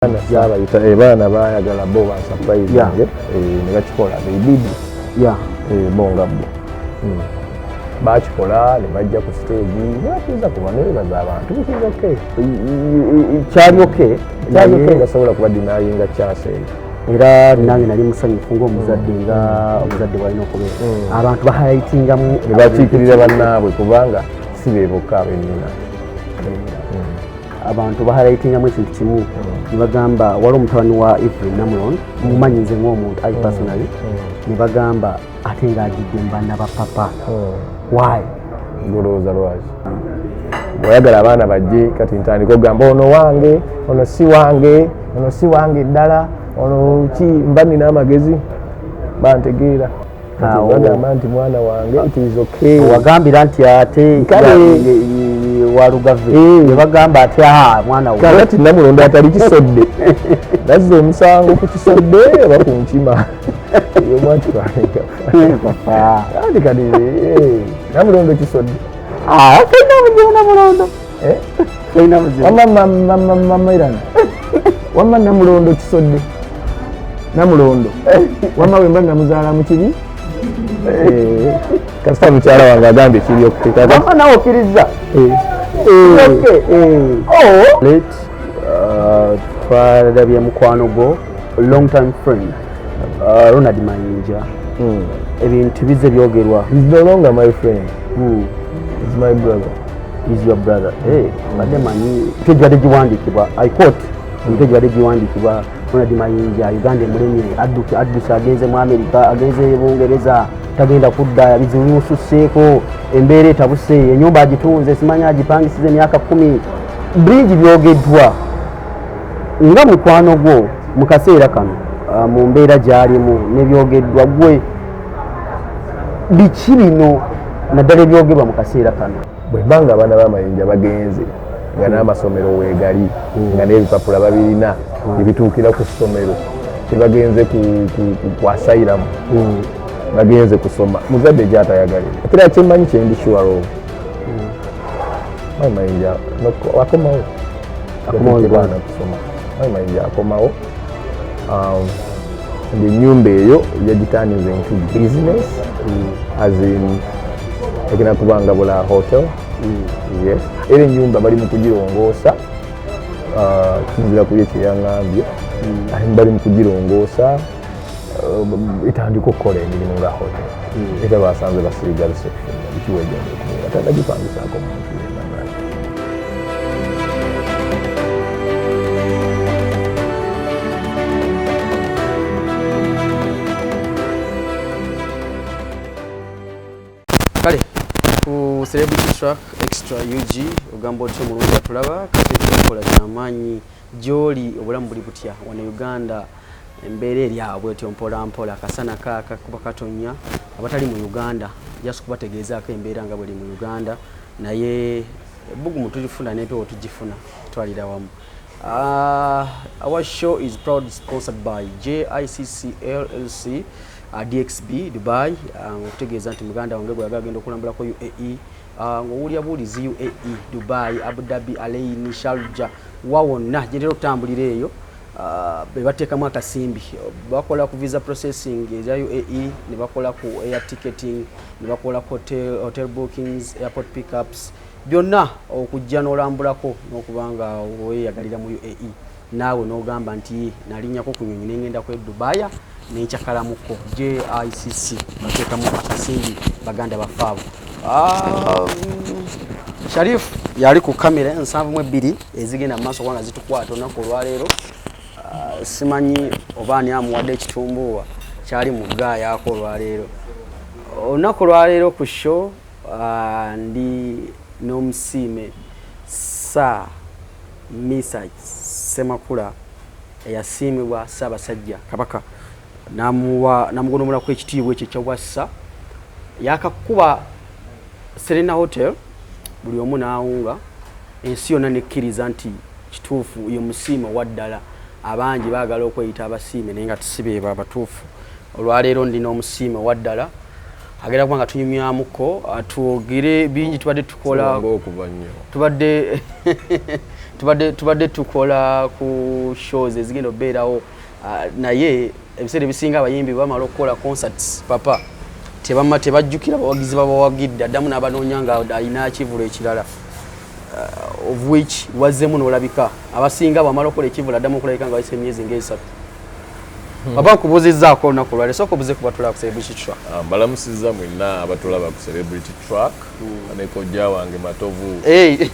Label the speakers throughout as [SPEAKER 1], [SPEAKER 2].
[SPEAKER 1] Saabayita, baana baayagala bo bansurprise ne bakikola, they did. Bo nga bo bakikola ne bajja ku stage ne batuuza kuba ne beebaza abantu, which is okay.
[SPEAKER 2] Kyali okay.
[SPEAKER 1] Kyali okay, nga sobola kuba denyinga chance eyo.
[SPEAKER 2] Era nange nali musanyufu ng'omuzadde, nga omuzadde bwalina okubeera. Abantu bahighlightingamu
[SPEAKER 1] ne bakiikirira bannaabwe, kubanga si be bokka abennina.
[SPEAKER 2] Abantu bahighlightingamu ekintu kimu ne bagamba waliwo omutabani wa Evelyn Namulondo, mumanyi nze ng'omuntu, I personally, ne bagamba ate ng'agidde mu baana ba papa, why?
[SPEAKER 1] Golowooza lwaki bw'oyagala abaana bajje kati ntandika okugamba ono wange, ono si wange, ono si wange ddala, ono ki? Mba nina amagezi, bantegeera. Kati bagamba nti mwana wange, it is okay.
[SPEAKER 2] Wagambira nti ate walugave, ne bagamba ati aha, mwana we.
[SPEAKER 1] Kakati Namulondo atali Kisodde nazza omusango ku Kisodde oba ku Nkima omwatwalenga? Andi kati Namulondo Kisodde.
[SPEAKER 2] Tolina buzibu Namulondo? Tolina buzibu.
[SPEAKER 1] Wamma mama wamma Namulondo Kisodde, Namulondo wamma wemba namuzaala mu kibi, kasita mukyala wange agambye kiri okay.
[SPEAKER 2] Wamma nawe okkiriza? Late twalabye mukwano gwo, long time friend, Ronald Mayinja. Ebintu bize byogerwa.
[SPEAKER 1] He's no longer my friend. He's my brother.
[SPEAKER 2] Is your brother. Badde manyi emitwe gibadde giwandiikibwa, I quote, emitwe gibadde giwandiikibwa, Ronald Mayinja Uganda emulemye, adduse, agenze mu America, agenze Bungereza, tagenda kudda, bizibu bimususseeko, embeera etabuse, enyumba agitunze, simanyi agipangisiza emyaka 10. Bingi byogeddwa. Nga mukwano gwo mu kaseera kano, mu mbeera gy'alimu nebyogeddwa, gwe biki bino naddala ebyogerwa mu kaseera kano?
[SPEAKER 1] Bwe mbanga abaana b'Amayinja bagenze nga n'amasomero weegali, nga n'ebipapula babirina ebituukira ku ssomero, tebagenze ku asylum, bagenze kusoma, muzadde gyatayagalira. Ekirala kyemmanyi, kyendi sure of, Mwami Mayinja akomawo.
[SPEAKER 2] Akomawo Uganda.
[SPEAKER 1] Baana kusoma. Mwami Mayinja akomawo. Ng'ennyumba eyo yagiturninze into business, as in egenda kubanga bula hotel. Yes, era ennyumba bali mu kugirongoosa. Kisinziira ku ye kyeyaŋŋambye, ate bali mu kugirongoosa, etandika okukola emirimu nga hotel. Era basanze basiiga reception, bikiwegenda okubeera, tanagipangisaako muntu yenna mulala.
[SPEAKER 3] Kale ku Celebrity Track Extra UG, ogamba otya omulungi atulaba? Kati ekyokola kyamaanyi gyoli, obulamu buli butya wano Uganda? Embeera eri awo bwetyo mpola mpola, akasana kaaka kuba katonya. Abatali mu Uganda, just kubategeezaako embeera nga bweri mu Uganda, naye ebbugumu tulifuna n'empewo tugifuna, twalira wamu. Our show is proud sponsored by JICC LLC, DXB Dubai. Okutegeeza nti muganda wange gwe agenda okulambulako UAE, ng'owulira buwulizi UAE, Dubai, Abu Dhabi, Al Ain, Sharjah, wa wonna gyentera okutambulira eyo, be bateekamu akasimbi. Bakola ku visa processing eza UAE, ne bakola ku air ticketing, ne bakola ku hotel bookings, airport pickups, byonna okujja n'olambulako n'okuba nga weeyagalira mu UAE, naawe n'ogamba nti nalinnyako ku nyonyi nengenda ku Dubai nenkyakalamuko. JICC bateekamu akasimbi, baganda baffe abo. Sharif yali ku kamera 72 ezigenda mu maaso kubanga zitukwata olunaku olwaleero. Simanyi oba ani amuwadde ekitumbuuwa kyali mu gaayaako olwaleero. Olunaku olwaleero ku show, ndi n'omusiime Sir Misa Semakula, eyasiimibwa Ssaabasajja Kabaka n'amugonomolako ekitiibwa ekyo ekyobwassa. Yakakuba Serena Hotel, buli omu n'awunga, ensi yonna nekkiriza nti kituufu ye musiime owa ddala. Abangi baagala okweyita abasiime naye nga tusibeebo abatuufu. Olwaleero ndi n'omusiime owa ddala, agenda kuba nga tunyumyamuko, twogere bingi tubadde tukola.
[SPEAKER 1] Okuva nnyo.
[SPEAKER 3] Tubadde Tubadde tukola ku shows ezigenda okubeerawo, naye ebiseera ebisinga abayimbi bamala okukola concerts, papa, tebama tebajjukira bawagizi babawagidde, addamu n'abanoonya nga alina kivulu ekirala, of which wazzemu n'olabika. Abasinga bwamala okukola ekivulu addamu okulabika nga wayise emyezi ng'esatu. Papa, nkubuuzizzaako olunaku olwaleero, sooka obuze ku batulaba ku Celebrity Track.
[SPEAKER 4] Ah, mbalamusizza mwenna abatulaba ku Celebrity Track ne kojja wange Matovu.
[SPEAKER 3] Hey.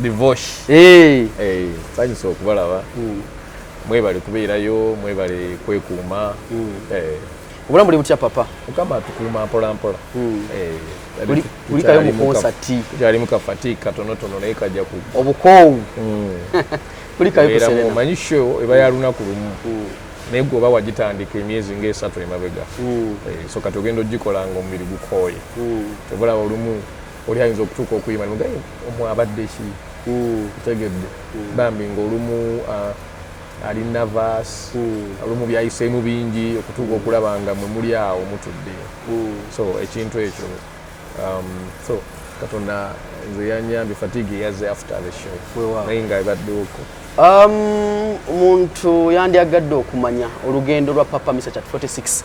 [SPEAKER 4] Divosh.
[SPEAKER 3] Hey.
[SPEAKER 4] Hey, nsanyusa okubalaba. Mwebale kubeerayo, mwebale kwekuuma. Eh,
[SPEAKER 3] Obulamu buli butya, papa?
[SPEAKER 4] Mukama atukuuma mpola mpola. Eh,
[SPEAKER 3] Kulikayo mu concert.
[SPEAKER 4] Tukyalimu ka fatigue katonotono, naye kajja ku
[SPEAKER 3] Obukoowu. Kulikayo ku
[SPEAKER 4] Beeramu,
[SPEAKER 3] Serena.
[SPEAKER 4] Omanyi show eba ya lunaku lumu, naye gwe oba wagitandika emyezi ng'esatu emabega. Eh, so kati ogenda ogikola nga omubiri gukooye. Obulaba olumu oli ayinza okutuuka okuyima nimuga omw abadde ki, otegedde, bambi ng'olumu ali nervous, olumu byayiseemu bingi okutuuka okulaba nga mwe muli awo mutudde. So ekintu ekyo, so Katonda nze yanyambye, fatigue yazze after the show.
[SPEAKER 3] Weewaawo.
[SPEAKER 4] Naye nga ebaddewoko.
[SPEAKER 3] Omuntu yandyagadde okumanya olugendo lwa Papa Mesach at 46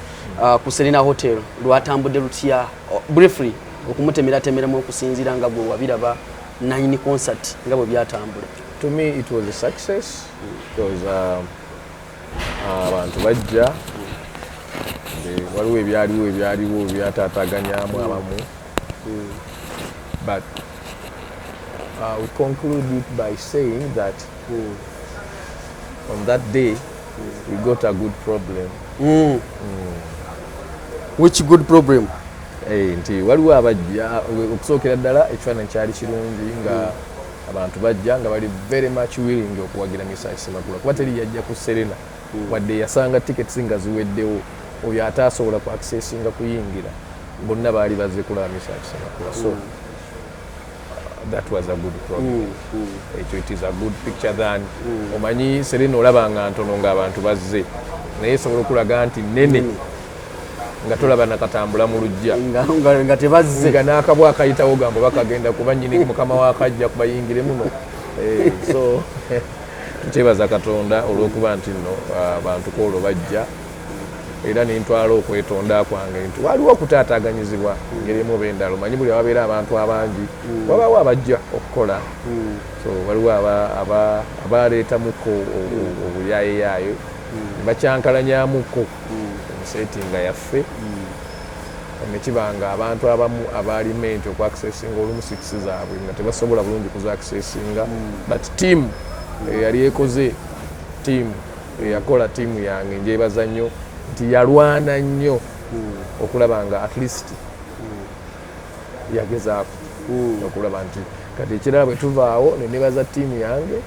[SPEAKER 3] ku Serena Hotel lwatambudde lutya? Briefly okumutemeratemeramu okusinziira nga gwe wabiraba nanyini concert nga bwe byatambula.
[SPEAKER 4] To me it was a success because abantu bajja. Waliwo ebyaliwo byataataganyamu abamu, but we conclude it by saying that on that day we got a good problem.
[SPEAKER 3] Which good problem?
[SPEAKER 4] Eh, nti waliwo abajja okusookera ddala ekifaananyi kyali kirungi nga abantu bajja nga bali very much willing okuwagira Mesach Semakula, kuba teri yajja ku Serena wadde yasanga tickets nga ziweddewo, oyo ate asobola ku accessinga kuyingira, bonna baali bazze kulaba Mesach Semakula. So that was a good problem. Ekyo it is a good picture than omanyi Serena olaba nga ntono ng'abantu bazze, naye esobola okulaga nti nene nga tolaba nakatambula mu luggya.
[SPEAKER 3] Nga tebazze.
[SPEAKER 4] Nga n'akabwa akayitawo gamba bakagenda kuba nyini mukama wakajja kubayingire muno. Eh, so tukyebaza Katonda olw'okuba nti nno abantu kwolwo bajja, era nentwala okwetonda kwange nti waliwo okutaataganyizibwa ngeri emu oba endala. Omanyi buli awabeera abantu abangi wabaawo abajja okukola, so waliwo abaleetamuko obuyayeyaayo ne bakyankalanyamuko omusetinga yaffe, nekiba nga abantu abamu abaali meant okwaccessinga olumu seats zaabwe nga tebasobola bulungi kuzaccessinga, but team eyali ekoze, team eyakola, tiimu yange njebaza nnyo nti yalwana nnyo okulaba nga at least yagezaako okulaba nti kati ekirala bwe tuvaawo nenebaza ttiimu yange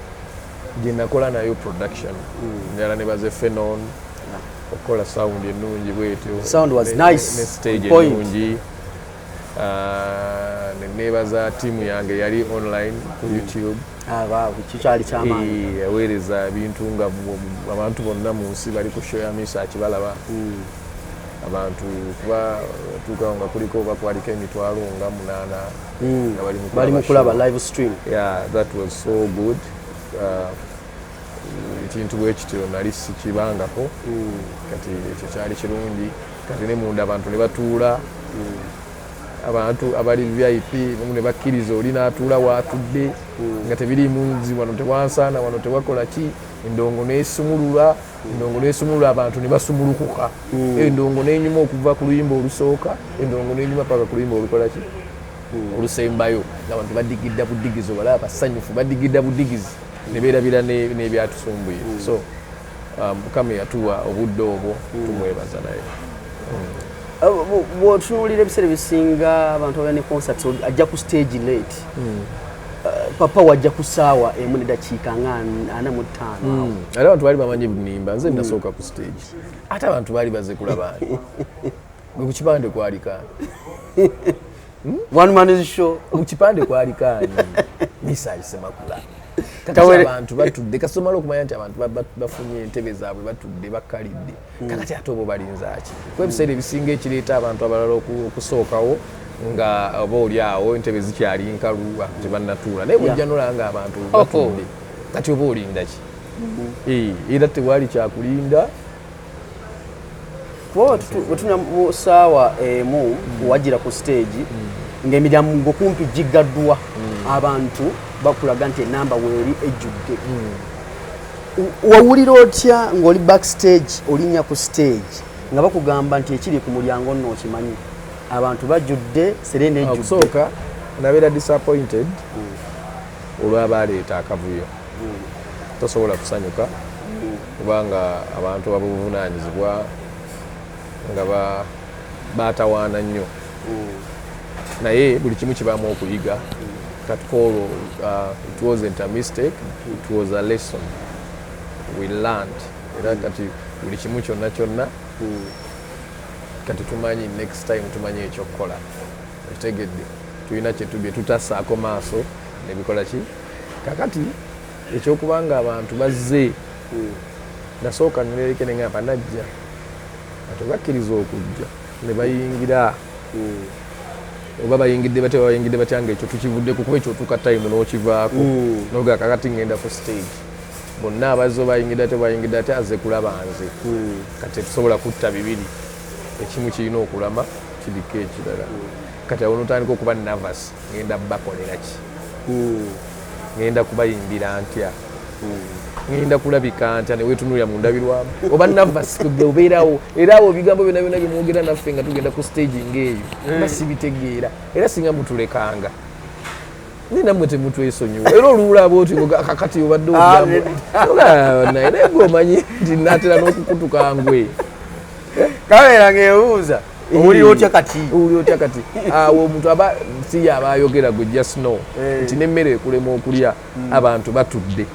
[SPEAKER 4] gye nakola nayo production, njala nebaze Fenon okukola sound ennungi bwetyo.
[SPEAKER 3] Sound was nice.
[SPEAKER 4] Ne stage
[SPEAKER 3] On point.
[SPEAKER 4] ennungi. Ah, nenebaza ttiimu yange yali online ku YouTube.
[SPEAKER 3] Kikyali kyamaanyi.
[SPEAKER 4] Eh, yaweereza ebintu nga abantu bonna mu nsi bali ku show ya Mesach balaba abantu, kuba tuukawo nga kuliko oba kwaliko 800,000 nga bali mu
[SPEAKER 3] Bali mu kulaba
[SPEAKER 4] show.
[SPEAKER 3] Live stream.
[SPEAKER 4] Yeah, that was so good. Ekintu bwe kityo nali sikibangako. Kati ekyo kyali kirungi. Kati ne munda abantu ne batuula, abantu abali VIP bamu ne bakkiriza oli n'atuula waatudde nga tebiriimu nzi wano tewansaana, wano tewakola ki. Endongo n'esumulula, endongo n'esumulula, abantu ne basumulukuka, endongo n'enyuma okuva ku luyimba olusooka, endongo n'enyuma paka ku luyimba olukola ki, olusembayo, ng'abantu badigidda budigizi, obalaba basanyufu, badigidda budigizi ne beerabira n'ebyatusumbuye. So Mukama yatuwa obudde obwo, tumwebaza naye.
[SPEAKER 3] Bw'otunuulira ebiseera ebisinga abantu ababeera ne concert ajja ku stage late. Papa wajja ku ssaawa 1:45 awo.
[SPEAKER 4] Ate abantu baali bamanyi bunimba nze nasooka ku stage, ate abantu baali bazze kulaba ani? Gwe ku kipande kwaliko ani?
[SPEAKER 3] One man show.
[SPEAKER 4] Mu kipande kwaliko ani? Mesach Semakula. Kati abantu batudde, kasomala okumanya nti abantu bafunye entebe zaabwe, batudde bakkalidde. Kakati ate obo balinza ki? Kuba ebiseera ebisinga ekireeta abantu abalala okusookawo Nga oba oli awo entebe zikyali nkalu, abantu tebannatuula, naye bwojja nolaba nga abantu batudde, kati oba olinda ki? Era tewali kyakulinda.
[SPEAKER 3] Kuba wetuna mu ssaawa emu wajjira ku stage ng'emiryango kumpi gigaddwa, abantu bakulaga nti enamba weeri ejjudde. Wawulira otya ng'oli backstage, olinnya ku stage nga bakugamba nti ekiri ku mulyango nno okimanyi, abantu bajjudde, Serena ejjudde?
[SPEAKER 4] Okusooka nabeera disappointed olwabaleeta akavuyo. Tosobola kusanyuka kubanga abantu ab'obuvunaanyizibwa nga batawaana nnyo, naye buli kimu kibaamu okuyiga. Kati olwo it wasn't a mistake, it was a lesson we learned. Era kati buli kimu kyonna kyonna kati tumanyi, next time tumanyi ekyokukola. Okitegedde? Tulina kyetubye tutassaako maaso nebikola ki. Kakati ekyokubanga abantu bazze, nasooka nereke nengamba najja ate bakkiriza okujja ne bayingira, oba bayingidde batya, bayingidde batya, nga ekyo tukivuddeko, kuba ekyo otuuka time n'okivaako noga kakati ngenda ku stage, bonna abazze bayingidde ate bayingidde ate azze kulaba nze. Kati tetusobola kutta bibiri, ekimu kirina okulama kiriko ekirala. Kati awo notandika okuba nervous, ngenda bakolera ki, ngenda kubayimbira ntya, ngenda kulabika ntya, newetunulira mu ndabirwamu oba nervous obeerawo. Era awo ebigambo byonna byonna byemwogera naffe nga tugenda ku stage ngaeyo ba sibitegeera, era singa mutulekanga naye nammwe temutwesonyiwa. Era oluwulaba oti kakati obadde naye, naye gwe omanyi nti natera n'okukutuka ngwe.
[SPEAKER 3] Kabeera ng'ebuuza, owulira otya kati?
[SPEAKER 4] Owulira otya kati? Awo omuntu aba si yaba ayogera, gwe just know nti n'emmere ekulema okulya, abantu batudde,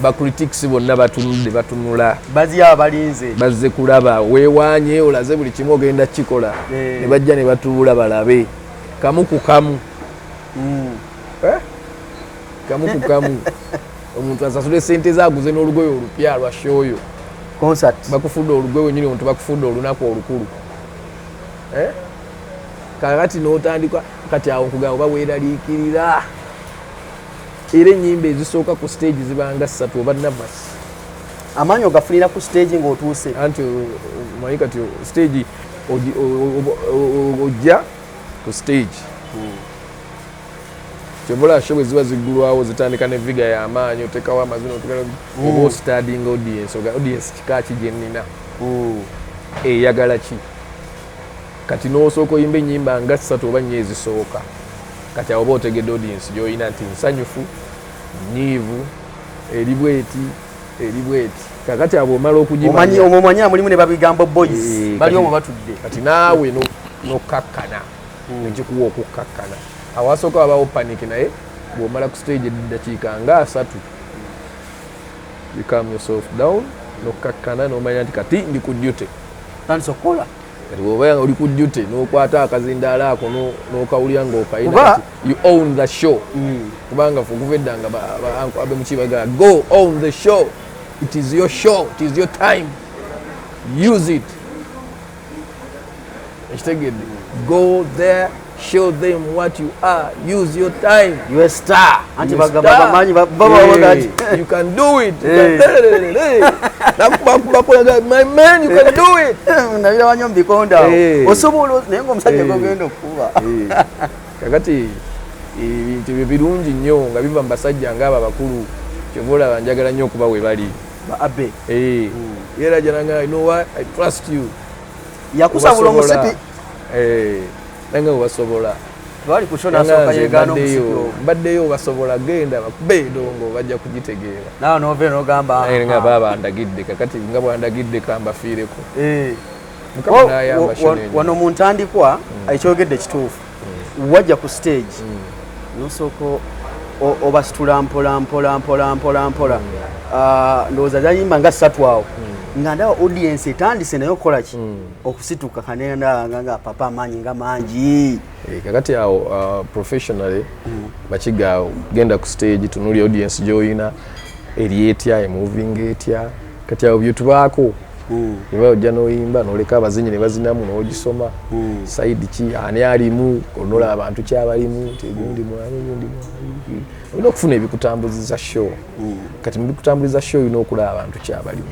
[SPEAKER 4] bacritics bonna batunudde, batunula.
[SPEAKER 3] Baziyo abalinze.
[SPEAKER 4] Bazze kulaba weewanye, olaze buli kimu ogenda kikola. Ne bajja ne batuula balabe kamu ku kamu. Eh? Kamu ku kamu, omuntu asasule sente ze, aguze n'olugoye olupya lwa show yo.
[SPEAKER 3] Concert.
[SPEAKER 4] Bakufudde olugoye wenyini, omuntu bakufudde olunaku olukulu. Eh? Kakati n'otandika kati awo nkugamba oba weeraliikirira, era ennyimba ezisooka ku stage zibanga ssatu, oba nervous.
[SPEAKER 3] Amaanyi ogafunira ku stage ng'otuuse?
[SPEAKER 4] Anti omanyi kati stage ojja ku stage, kyova show bwe ziba ziggulwawo zitandika ne vigour y'amaanyi, oteekawo amazina, oba ostudyinga audience, oga audience kika ki gye nnina, eyagala ki. Kati n'osooka oyimba ennyimba nga ssatu oba nnya ezisooka. Kati awo oba otegedde audience gy'olina nti nsanyufu, nyiivu, eri bweti, eri bweti. Kakati abo omala
[SPEAKER 3] omanyi
[SPEAKER 4] okugimanya
[SPEAKER 3] omanyi mulimu ne babigambo boys bali omwo batudde.
[SPEAKER 4] Kati naawe nokkakkana, nekikuwa okukkakkana. Awasooka wabawo panic, naye bw'omala ku stage eddakiika nga 30, you calm yourself down, nokkakkana, nomanya nti kati ndi ku duty.
[SPEAKER 3] Tandisa okukola.
[SPEAKER 4] Kati bw'oba oli ku duty n'okwata akazindaalo ako n'okawulira ng'okayina,
[SPEAKER 3] Kuba-
[SPEAKER 4] kati you own the show, kubanga fe okuva edda nga abemukibaga, go own the show, it is your show, it is your time, use it. Ekitegedde? Go there, show them what you are, use your time.
[SPEAKER 3] You a star, anti
[SPEAKER 4] You a
[SPEAKER 3] bagamba
[SPEAKER 4] star.
[SPEAKER 3] bamanyi babawaga
[SPEAKER 4] Hey, you can do it. You
[SPEAKER 3] Eh.
[SPEAKER 4] Nakubakubaku, my man, you can do it.
[SPEAKER 3] Nabira wanyo mubikonda awo.
[SPEAKER 4] Eh.
[SPEAKER 3] Osobola, naye ngaomusajja
[SPEAKER 4] Eh.
[SPEAKER 3] gwogenda okukuba.
[SPEAKER 4] Eh, kakati ebintu ebyo birungi nnyo nga biva mu basajja ngaabo abakulu. Kyova olaba njagala nnyo okuba we bali.
[SPEAKER 3] Ba abe.
[SPEAKER 4] Eh, era jananga, you know what, I trust you.
[SPEAKER 3] Yakusabula
[SPEAKER 4] Obasobola.
[SPEAKER 3] omusipi.
[SPEAKER 4] Eh, nange obasobola.
[SPEAKER 3] Twali ku show,
[SPEAKER 4] Nanga
[SPEAKER 3] nasooka
[SPEAKER 4] nze
[SPEAKER 3] yegaana omusipi ogwo.
[SPEAKER 4] Mbaddeyo, obasobola, genda bakube edongo, bajja kugitegeera.
[SPEAKER 3] Naawe nova nogamba.
[SPEAKER 4] Naye nga baaba ndagidde, kakati nga bwandagidde kambafiireko.
[SPEAKER 3] Eh.
[SPEAKER 4] Mukama n'ayamba show n'enyuma.
[SPEAKER 3] Wano mu ntandikwa ekyogedde kituufu, wajja ku stage nosooka obasitula mpola mpola mpola mpola mpola. Ah, ndowooza zayimba nga ssatu awo nga ndaba audience etandise naye okukola ki, okusituka. Kanendanga nga papa amaanyi nga mangi.
[SPEAKER 4] Eh, kakati awo professionally bakiga, genda ku stage, tunuli audience gy'olina eri etya, emoving etya. Kati awo byetubaako. Eba ojja n'oyimba n'oleka abazinyi ne bazinamu n'ogisoma, side ki, ani alimu, onolaba abantu kyabalimu, nti gundi mwali, gundi mwali. Olina okufuna ebikutambuziza show. Kati mu bikutambuliza show olina okulaba abantu kyabalimu,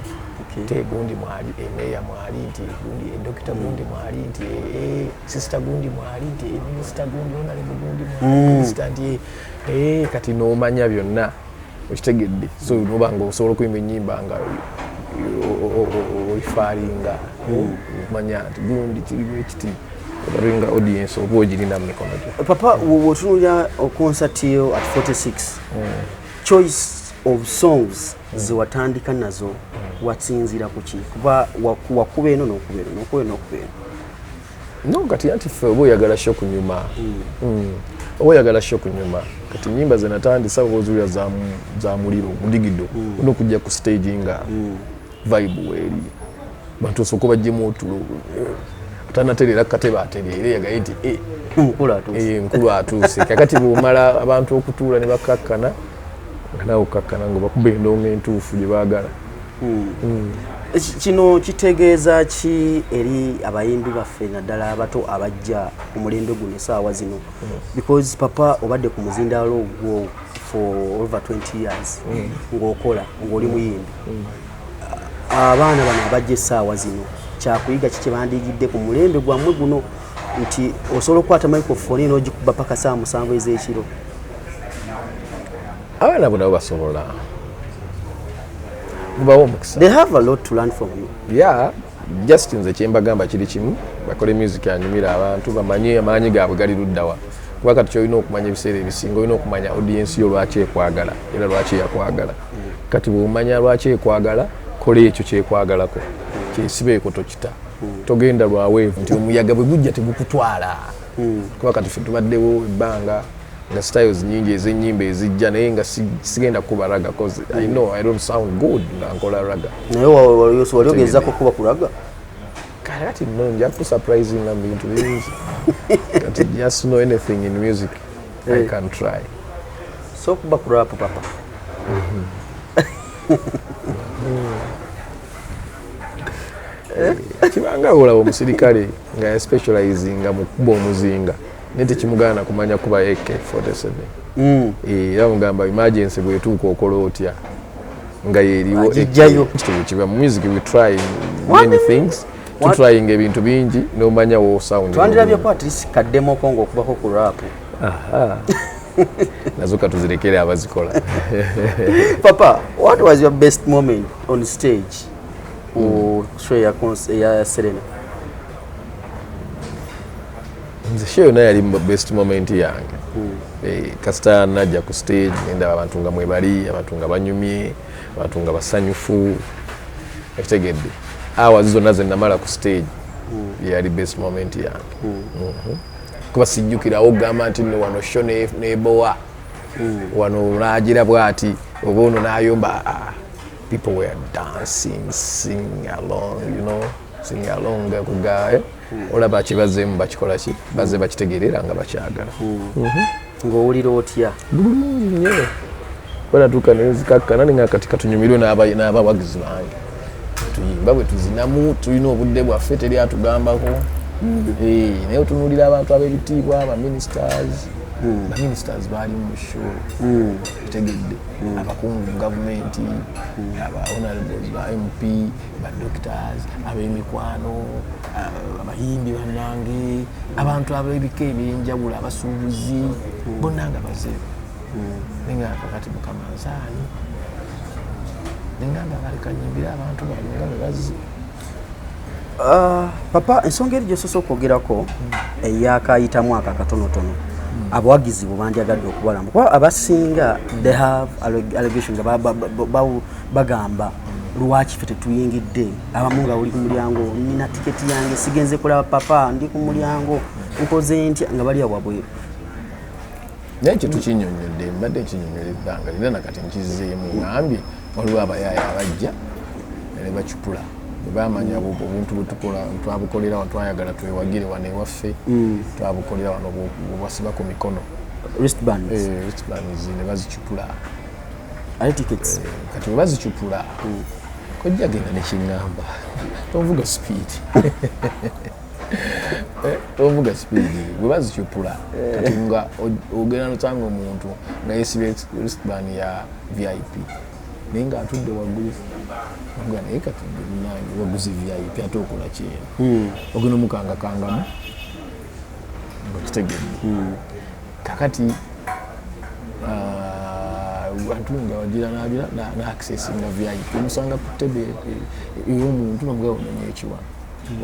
[SPEAKER 4] nti gundi mwali, emeeya mwali, nti gundi edokita gundi mwali, nti sister gundi mwali, nti minisita gundi, honorable gundi mwali, minisita, nti kati n'omanya byonna, okitegedde? So noba nga osobola okuyimba ennyimba nga oifaalinga, omanya nti gundi kirimu ekiti, obalinga audience oba ogirina mu mikono gyo.
[SPEAKER 3] Papa, bw'otunuulira concert yo at 46, choice of songs zewatandika nazo wasinziira ku ki? Kuba wakuba eno n'okuba eno n'okuba eno n'okuba eno.
[SPEAKER 4] No, kati anti ffe oba oyagala show kunyuma. Oba oyagala show kunyuma. Kati nyimba ze natandisa oba ozulira za muliro mudigido, olina okujja ku stage nga vibe weeri, bantu osooka bajjemu otulo, atanatereera katebe atereere, yagaye nti "Eh,
[SPEAKER 3] mukulu atuuse."
[SPEAKER 4] Eh, mukulu atuuse. Kakati bwomala abantu okutuula ne bakakkana, nga naawe okkakkana nga bakuba endongo entuufu gye baagala.
[SPEAKER 3] Kino kitegeeza ki eri abayimbi baffe, naddala abato abajja ku mulembe guno esaawa zino? Because papa, obadde ku muzindaalo ogwo for over 20 years ng'okola, ng'oli muyimbi. Abaana bano abajja essaawa zino, kyakuyiga ki kyebandigidde ku mulembe gwammwe guno, nti osobola okukwata microphone n'ogikuba paka saa 7 ez'ekiro?
[SPEAKER 4] Abaana bo nabo basobola, mubawo omukisa.
[SPEAKER 3] They have a lot to learn from you.
[SPEAKER 4] Yeah, just nze kyembagamba kiri kimu: bakole music anyumira abantu, bamanye amaanyi gaabwe gali luddawa. Kuba kati kyolina okumanya, ebiseera ebisinga olina okumanya audience yo lwaki ekwagala era lwaki yakwagala. Kati bwomanya lwaki ekwagala, kola ekyo kyekwagalako, kyesibeeko, tokita, togenda lwaweevu nti omuyaga bwe gujja tegukutwala. Kuba kati ffe tubaddewo ebbanga nga styles nyingi ez'ennyimba ezijja, naye nga sigenda kuba ragga, cause I know I don't sound good nga nkola ragga.
[SPEAKER 3] Naye wali ogezako kuba ku ragga?
[SPEAKER 4] Kati no, nja kusurprisinga mu bintu bingi. Kati just know anything in music I can try.
[SPEAKER 3] So kuba ku rap, papa?
[SPEAKER 4] Kibanga olaba omusirikale nga yaspecializinga mu kuba omuzinga, naye tekimugaana kumanya kuba AK47. Era mugamba emergency bwetuuka okola otya, nga yeriwo.
[SPEAKER 3] Agijjayo.
[SPEAKER 4] Kiba mu music we try many things, tutrying ebintu bingi nomanya wo sound.
[SPEAKER 3] Twandirabyeko at least kaddemoko ng'okubako ku rap.
[SPEAKER 4] Aha. Nazo katuzirekere abazikola.
[SPEAKER 3] Papa, what was your best moment on stage ku show ya Serena?
[SPEAKER 4] Nze show yonna yali best moment yange. Kasita najja ku stage nendaba abantu nga mwebali, abantu nga banyumye, abantu nga basanyufu, ekitegedde, hours zonna ze namala ku stage yali best moment yange. Kuba sijjukirawo okugamba nti nno wano show nebowa, wano nagira bwati oba ono nayomba. Ah, people were dancing, singing along, singing along kuga, eh? Olaba kibazeemu, bakikola ki, baze bakitegeerera nga bakyagala.
[SPEAKER 3] Ng'owulira otya?
[SPEAKER 4] Bulungi nnyo. Banatuuka nenzikakkana ninga kati katunyumirwe n'abawagizi bange, tuyimba bwe tuzinamu, tulina obudde bwaffe, teri atugambako. Naye otunuulira abantu ab'ebitiibwa, abaministers, baministers baali mu show, otegedde, abakungu mu gavumenti, aba honorables, ba MP, ba doctors, ab'emikwano, abayimbi bannange, abantu ab'ebika ebyenjawulo, abasuubuzi bonna nga bazeewo. Nenga kakati mukama nsaani, nengamba baleka nyimbire abantu bano nga bwe bazze.
[SPEAKER 3] Ah, papa, ensonga eri gyosoose okwogerako eyakayitamu ako akatonotono, abawagizi bwe bandyagadde okubalamu, kuba abasinga they have allegations, bagamba lwaki ffe tetuyingidde, abamu nga uli ku mulyango, nina tiketi yange, sigenze kulaba papa, ndi ku mulyango, nkoze ntya, nga bali awo wabweru.
[SPEAKER 4] Naye ekyo tukinyonyodde, mbadde nkinyonyola ebbanga lina, nakati nkizeemu, ngambye waliwo abayaaya abajja ne bacupula bwe bamanya obuntu bwe tukola twabukolera wano, twayagala twewagire wano ewaffe, twabukolera wano, bwebasiba ku mikono.
[SPEAKER 3] Wristbands.
[SPEAKER 4] Wristbands ne bazicupula.
[SPEAKER 3] Ate tickets?
[SPEAKER 4] Kati bwe bazicupula, Kojja genda nekiŋŋamba, tonvuga speed. Tonvuga speed bwe bazikyupula. Kati nga ogenda nosanga omuntu nga yesibye wristband ya VIP naye ng'atudde waggulu nga, naye kati nange waguze VIP ate okola kyeno? Ogenda omukangakangamu ngaokitegedde. Kakati bantu nga wagira nagira naaccessinga VIP, omusanga ku table ey'omuntu nomugaa ononya ekiwa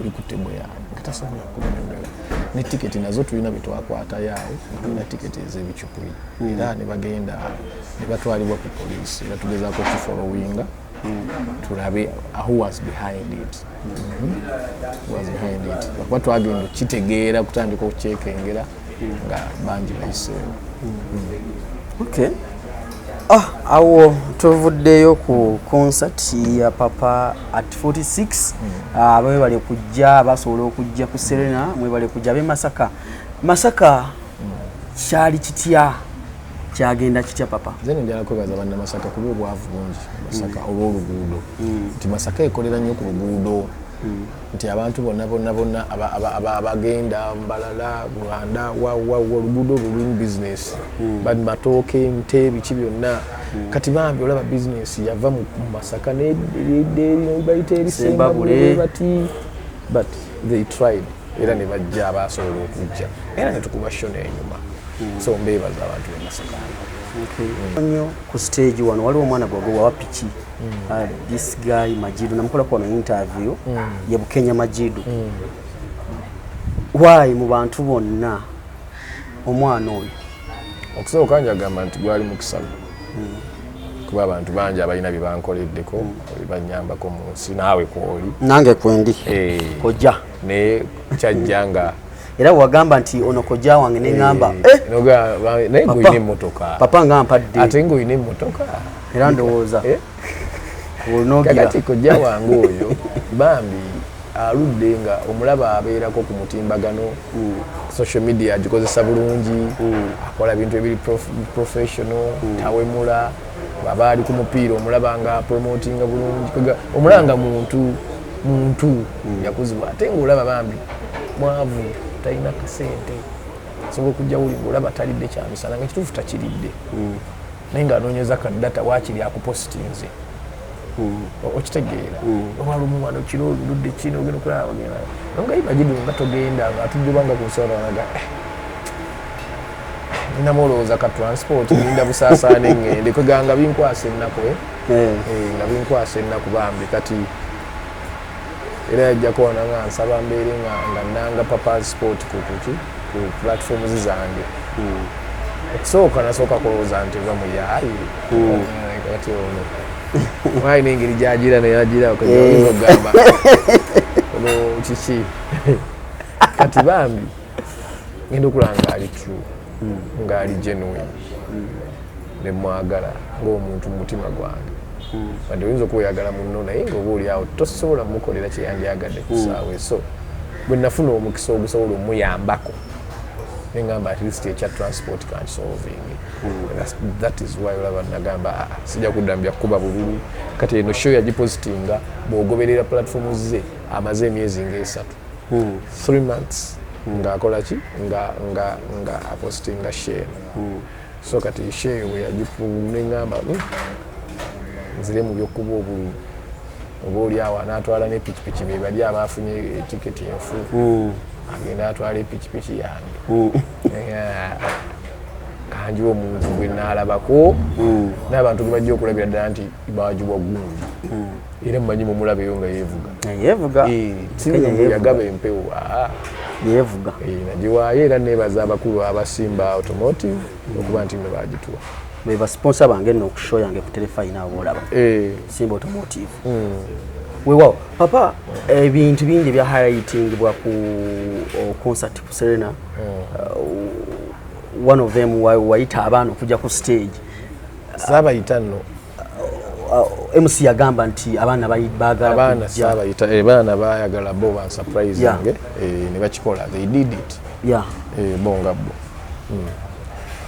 [SPEAKER 4] oli ku table yange nga tasobola kunyonyola. Ne tiketi nazo tulina betwakwatayo awo nga tulina tiketi ez'ebicupuli era ne bagenda ne batwalibwa ku poliisi era tugezaako okufollowinga tulabe who was behind it. Who was behind it, kuba twagenda okukitegeera kutandika okukyekengera nga bangi bayiseewo.
[SPEAKER 3] Okay. Ah, awo tuvuddeyo ku concert ya Papa at 46. Ah, mwebale kujja, basobola okujja ku Serena, mwebale kujja ab'e Masaka. Masaka kyali kitya? Kyagenda kitya, Papa?
[SPEAKER 4] Nze nenjala kwebaza bannamasaka kuba obwavu bungi mu Masaka olw'oluguudo, nti Masaka ekolera nnyo ku luguudo, nti abantu bonna bonna bonna abagenda Mbalala, Rwanda, wawa, oluguudo olwo lulimu bizinesi, matooke, nte, biki byonna. Kati bambi olaba bizinesi yava mu Masaka bayita eri
[SPEAKER 3] Sembabule.
[SPEAKER 4] Sembabule bati, but they tried era ne bajja abasobola okujja era ne tukuba show n'enyuma. So mbeebaza abantu b'e Masaka.
[SPEAKER 3] Nnyo ku stage wano waliwo omwana gwagwe wawa piki. This guy Majidu, namukolako wano interview ye Bukenya Majidu. Why mu bantu bonna omwana oyo?
[SPEAKER 4] Okusooka njagamba nti gwali mukisa kuba abantu bangi abalina bye bankoleddeko, banyambako mu nsi, naawe kwoli.
[SPEAKER 3] Nange kwendi. Kojja.
[SPEAKER 4] Naye kyajja nga
[SPEAKER 3] Era wagamba nti ono kojja wange, neŋŋamba
[SPEAKER 4] naye
[SPEAKER 3] Papa.
[SPEAKER 4] ng'olina emmotoka.
[SPEAKER 3] Papa nga mpadde.
[SPEAKER 4] Ate ng'olina emmotoka.
[SPEAKER 3] Era ndowooza onogira.
[SPEAKER 4] Kakati kojja wange oyo bambi aludde nga omulaba abeerako ku mutimbagano, social media agikozesa bulungi, akola bintu ebiri professional, tawemula. Bw'aba ali ku mupiira omulaba nga promotinga bulungi. Omulaba nga muntu muntu yakuzibwa, ate ngaolaba bambi mwavu, talina kasente, asobola okujja wuli ngaolaba talidde kyamisana, nga kituufu takiridde, naye ng'anoonyeza ka data waakiri akupositinze. Okitegeera, oba lumu wano kiro oludde kino ogenda okulaba ogenda nga Imajidu nga togenda nga atudde banga ku nsonga nga ninamu olowooza ka transport ninda busaasaana eŋŋende kweganga binkwasa ennaku, eh? Eh, nga binkwasa ennaku bambi. Kati era yajjako wano nga nsaba mbeere nga nanga Papa's Sport ku kuki ku platforms zange. Okusooka nasooka kulowooza nti oba muyaayi. Kati ono mwalina engeri gyagira neyagira oyinza okugamba ono kiki. Kati bambi ngenda okulaba ngaali true, ngaali genuine, nemwagala ng'omuntu mu mutima gwange. Wadde oyinza okuba oyagala munno naye ngaoba oli awo tosobola mukolera kyeyandyagadde ku ssaawa. So bwe nafuna omukisa ogusobola omuyambako, neŋŋamba at least ekya transport kansolving. That is why olaba nagamba, "Ah, sijja kudda mu byakuba bululu." Kati eno show yagipositinga, bw'ogoberera platform ze amaze emyezi nga 3, 3 months ng'akola ki, nga apostinga show eno. So kati show bwe yagifu neŋŋamba, nzire mu byokkuba obululu, oba oli awo anaatwala n'epikipiki, be bali abaafunye etiketi enfu, agenda atwala epikipiki yange. Kanji omuntu gwe naalabako n'abantu gwe bajja okulabira ddala nti baagibwa gundi, era mumanyi mumulabeyo nga yeevuga.
[SPEAKER 3] Yeevuga.
[SPEAKER 4] Si
[SPEAKER 3] Kenya yeevuga.
[SPEAKER 4] yagaba empewo, aa.
[SPEAKER 3] Yeevuga.
[SPEAKER 4] Nagiwaayo era neebaza abakulu abasimba automotive okuba nti nno bagituwa.
[SPEAKER 3] Be basponsor bange nno ku show yange ku Terefayina abo olaba. Simba Automotive. Weewaawo Papa, ebintu bingi ebya highlightingibwa ku concert ku Serena. One of them wayita abaana okujja ku stage.
[SPEAKER 4] Saabayita nno.
[SPEAKER 3] MC yagamba nti abaana baagala
[SPEAKER 4] Abaana
[SPEAKER 3] kujja.
[SPEAKER 4] saabayita, abaana bayagala bo bansurprising, ne bakikola, they did it. Bo nga bo.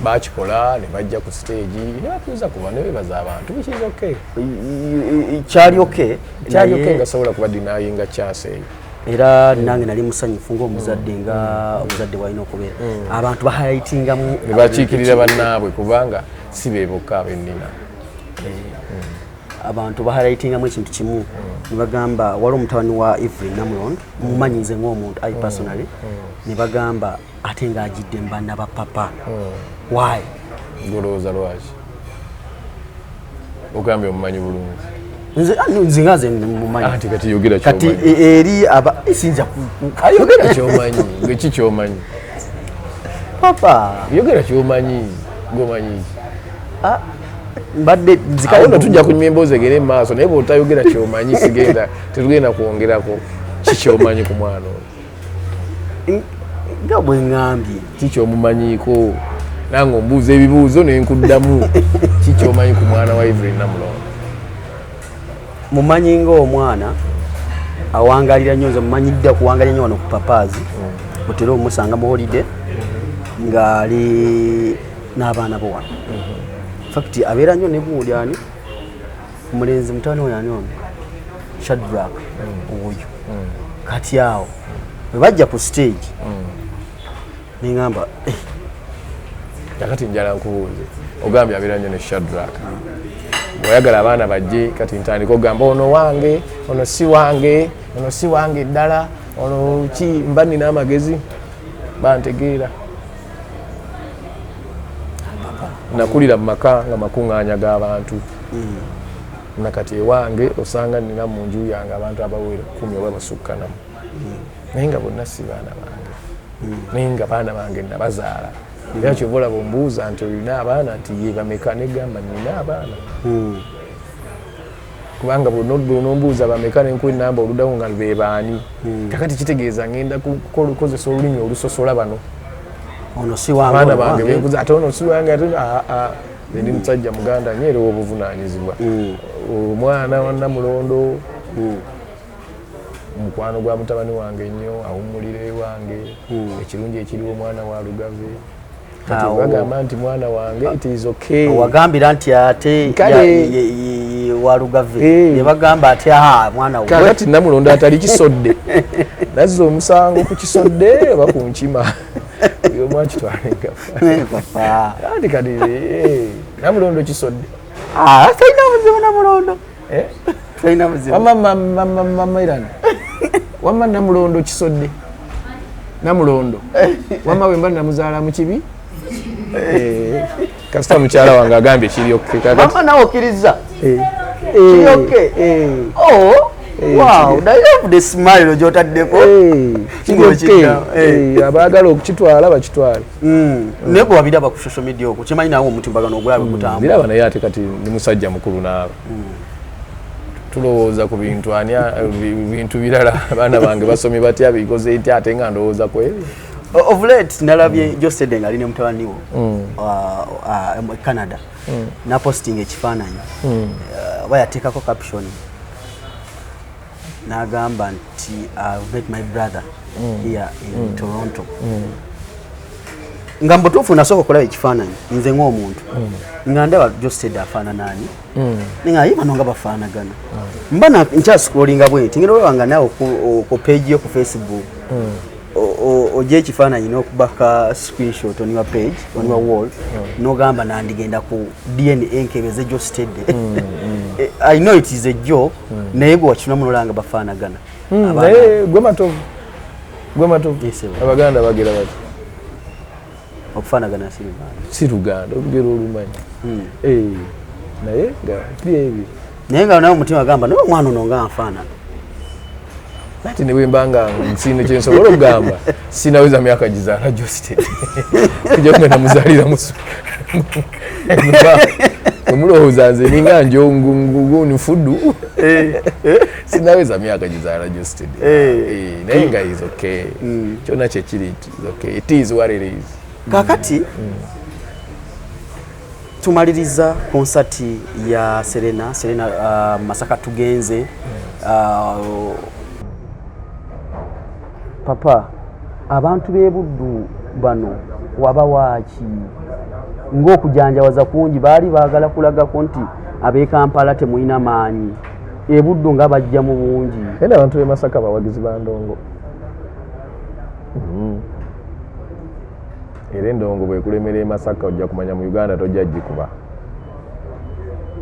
[SPEAKER 4] Bakikola ne bajja ku stage ne batuuza kuba ne bebaza abantu, which is okay.
[SPEAKER 2] Kyali okay.
[SPEAKER 4] Kyali okay, nga sobola kuba denyinga chance eyo.
[SPEAKER 2] Era nange nali musanyufu ng'omuzadde, nga omuzadde walina okubeera. Abantu bahighlightingamu
[SPEAKER 4] ne bakiikirira bannaabwe, kubanga si be bokka abennina.
[SPEAKER 2] Abantu bahighlightingamu ekintu kimu ne bagamba waliwo omutabani wa Evelyn Namulondo, mumanyi nze ng'omuntu, I personally, ne bagamba ate ng'agidde mu banna ba papa, why?
[SPEAKER 4] Golowooza lwaki? Ogambye omumanyi bulungi.
[SPEAKER 2] Nze nze nga nze mumanyi.
[SPEAKER 4] Anti kati yogera
[SPEAKER 2] kati
[SPEAKER 4] kyomanyi.
[SPEAKER 2] Eri aba siyinza
[SPEAKER 4] Ayogera kyomanyi, gwe ki kyomanyi?
[SPEAKER 2] Papa.
[SPEAKER 4] Yogera kyomanyi, gomanyi ki?
[SPEAKER 2] Mbadde
[SPEAKER 4] Awo nno tujja kunywa emboozi egere mu maaso, naye bw'otayogera kyomanyi sigenda, tetugenda kwongerako. Ki kyomanyi ku mwana oyo?
[SPEAKER 2] Nga bwe ŋŋambye.
[SPEAKER 4] Ki kyomumanyiiko? Nange ombuuza ebibuuzo nenkuddamu. Ki kyomanyi ku mwana wa Evelyn Namulondo?
[SPEAKER 2] Mumanyi ng'omwana awangalira nnyo. Nze mumanyidde okuwangalira nnyo wano ku Papaazi. Otera omusanga mu holiday ng'ali n'abaana bo wano. Fact, abeera nnyo ne gundi, ani omulenzi, mutabani we ani ono, Shadrak oyo. Kati awo bwe bajja ku stage neŋŋamba, "Eh,
[SPEAKER 4] Kakati njala nkubuuze, ogambye abeera nnyo ne Shadrak. Bw'oyagala abaana bajje, kati ntandika ogamba ono wange, ono si wange, ono si wange ddala, ono ki, mba nina amagezi bantegeera. Nakulira mu maka nga makuŋŋaanya g'abantu. Nakati ewange osanga nina mu nju yange abantu abawera 10 oba basukkanamu, naye nga bonna si baana bange, naye nga baana bange nabazaala. Era kyova olaba ombuuza nti olina abaana, nti ye bameka, negamba nina abaana, kubanga bwonombuuza bameka nenkuwa enamba oluddawo nga be baani. Kakati kitegeeza ngenda kukozesa olulimi olusosola bano.
[SPEAKER 2] Ono si wange,
[SPEAKER 4] abaana
[SPEAKER 2] ono
[SPEAKER 4] bange
[SPEAKER 2] wange.
[SPEAKER 4] Benkuza ate ono si wange, ate nze ndi musajja muganda nnyo era ow'obuvunaanyizibwa. Omwana wa Namulondo mukwano gwa mutabani wange nnyo, awummulira ewange. Ekirungi ekiriwo, omwana wa Lugave. Kati
[SPEAKER 2] Awo.
[SPEAKER 4] bagamba nti mwana wange, it is okay.
[SPEAKER 2] Wagambira nti ate
[SPEAKER 4] Kale.
[SPEAKER 2] Walugave
[SPEAKER 4] Eh.
[SPEAKER 2] ne bagamba ati aha, mwana we.
[SPEAKER 4] Kakati Namulondo atali kisodde nazza omusango ku kisodde oba ku nkima, buli omu akitwale nga
[SPEAKER 2] Papa.
[SPEAKER 4] Anti kati Namulondo kisodde.
[SPEAKER 2] Ah, talina buzibu Namulondo.
[SPEAKER 4] Eh?
[SPEAKER 2] Talina buzibu.
[SPEAKER 4] Wamma mama mama Iran, wamma Namulondo kisodde, Namulondo wamma bwe mba namuzaala mu kibi. Eh, kasita mukyala wange agambye kiri okay. Kakati
[SPEAKER 2] Mama, nawe okkiriza?
[SPEAKER 4] Eh,
[SPEAKER 2] Kiri okay?
[SPEAKER 4] Eh.
[SPEAKER 2] Oh, wow, I love the smile gy'otaddeko.
[SPEAKER 4] Kiri okay.
[SPEAKER 2] Ng'okidda, eh.
[SPEAKER 4] Eh, abaagala okukitwala bakitwale.
[SPEAKER 2] Naye gwe wabiraba ku social media okwo, kimanyi nawe omutimbagano ogulabe gutambula.
[SPEAKER 4] Biraba, naye ate kati ndi musajja mukulu naawe, tulowooza ku bintu ani bintu birala. Abaana bange basomye batya, bikoze etya, ate nga ndowooza ku ebyo.
[SPEAKER 2] Of late nalabye Josede nga ali ne mutabani wo mu Canada, naposting ekifaananyi, oba yateekako caption n'agamba nti, "I've met my brother here in Toronto." Nga mubutuufu nasooka okulaba ekifaananyi nze ng'omuntu nga ndaba Josede afaanana ani, nga ye bano nga bafaanagana. Mba nkyascrollinga bwe nti ngenda olaba nga naawe ku page yo ku Facebook ojja ekifaananyi n'okubaka screenshot on your page, on your wall, n'ogamba nandigenda ku DNA nkebeze Jostede. I know it is a joke, naye gwe wakitunamu nolaba nga bafaanagana.
[SPEAKER 4] Naye gwe Matovu, gwe Matovu.
[SPEAKER 2] Yes, sir.
[SPEAKER 4] Abaganda bagira bati
[SPEAKER 2] Okufaanagana si Luganda.
[SPEAKER 4] Si Luganda, olugero olumanyi. Eh, naye nga byebyo.
[SPEAKER 2] Naye nga nawe omutima gamba naye omwana ono nga nfaanana.
[SPEAKER 4] Ate ne bwemba nga nsiine kyensobola okugamba, sinaweza myaka gizaala Josted, kujja nga namuzaalira musu. Omulowooza nze ninga njongungugu nfuddu, sinaweza myaka gizaala Josted.
[SPEAKER 2] Eh.
[SPEAKER 4] Naye nga is okay, kyonna kyekiri, it is okay, it is what it is.
[SPEAKER 2] Kakati tumaliriza konsati ya Serena, Serena Masaka tugenze. Papa, abantu b'ebuddu bano wabawaaki? Ng'okujanjawaza kungi, baali baagala kulagako nti ab'e Kampala temulina maanyi, ebuddu nga bajja mu bungi.
[SPEAKER 1] Era abantu b'e Masaka bawagizi ba ndongo. Era endongo bwekulemera e Masaka, ojja kumanya mu Uganda tojja gikuba.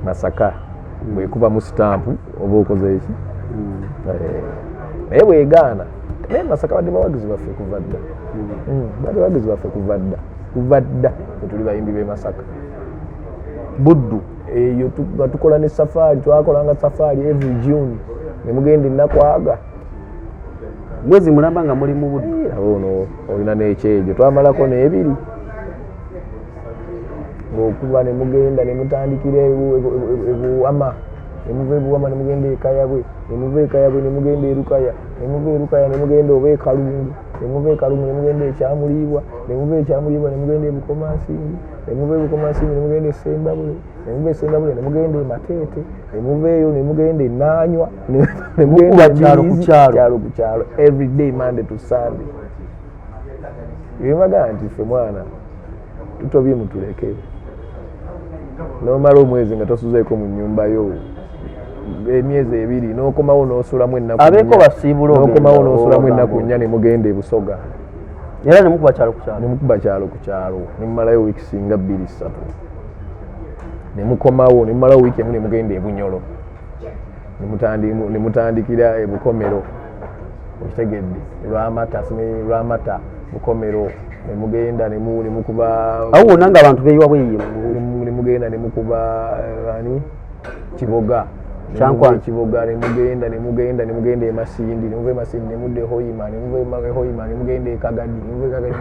[SPEAKER 1] Masaka bwekubamu sitampu oba okoze eki. Naye bwegaana, naye Masaka badde bawagizi baffe kuva dda. Badde bawagizi baffe kuva dda, kuva dda etuli bayimbi b'e Masaka.
[SPEAKER 2] Buddu.
[SPEAKER 1] Eyo nga tukola ne safaari, twakolanga safaari every June ne mugenda ennaku aga.
[SPEAKER 2] Mwezi mulamba nga muli mu Buddu.
[SPEAKER 1] Aba ono olina n'ekyejo, twamalako n'ebiri ng'okuba ne mugenda ne mutandikira ebuwama, ne muva ebuwama ne mugenda ekayabwe, ne muva ekayabwe ne mugenda erukaya, ne muva erukaya ne mugenda oba ekalungu, ne muva ekalungu ne mugenda ekyamuliibwa, ne muva ekyamuliibwa ne mugenda ebukomansimbi, ne muva ebukomansimbi ne mugenda esembabule, ne muva esembabule ne mugenda emateete, ne muva eyo ne mugenda enanywa, ne mugenda
[SPEAKER 2] kyalo ku kyalo.
[SPEAKER 1] Kyalo ku kyalo, every day, Monday to Sunday. Ebimagamba nti ffe mwana tutobye, mutuleke. Nomala omwezi nga tosuzeeko mu nnyumba yo, emyezi 2, n'okomawo n'osulamu ennaku
[SPEAKER 2] Abeeko
[SPEAKER 1] nnya.
[SPEAKER 2] Basiibula ogenda,
[SPEAKER 1] N'okomawo n'osulamu
[SPEAKER 2] ogamba.
[SPEAKER 1] ennaku 4 ne mugenda e Busoga.
[SPEAKER 2] Era ne mukuba kyalo ku kyalo.
[SPEAKER 1] Ne mukuba kyalo ku kyalo ne mumalayo wiiki singa 2, 3, ne mukomawo ne mumalawo wiiki emu ne mugenda e Bunyolo, ne mutandikira e Bukomero, okitegedde, Lwamata, simanyi Lwamata, Bukomero, ne mugenda ne mukuba.
[SPEAKER 2] Awo wonna nga abantu beeyiwa bweyiye.
[SPEAKER 1] Ne mugenda ne mukuba ani, Kiboga.
[SPEAKER 2] Kyankwanzi.
[SPEAKER 1] Kiboga, ne mugenda ne mugenda ne mugenda e Masindi, ne muva e Masindi ne mudda e Hoima, ne muva e Hoima ne mugenda e Kagadi, ne muva e Kagadi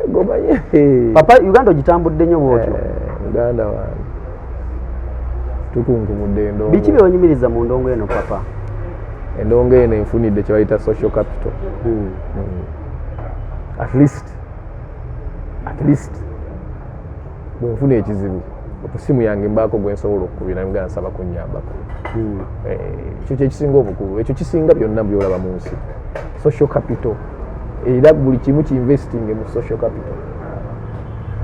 [SPEAKER 1] gomanye.
[SPEAKER 2] Papa, Uganda ogitambudde nnyo bwotyo.
[SPEAKER 1] Muganda wange, tukunkumudde endongo.
[SPEAKER 2] Biki byewenyumiriza mu ndongo eno, papa?
[SPEAKER 1] Endongo eno enfunidde kye bayita social capital. At least bwenfuna ekizibu, ku simu yange mbaako gwe nsobola okukubira nga nsaba kunyambako. Ekyo kyekisinga obukulu, ekyo kisinga byonna byolaba mu nsi, social capital. Era buli kimu kiinvesting mu social capital,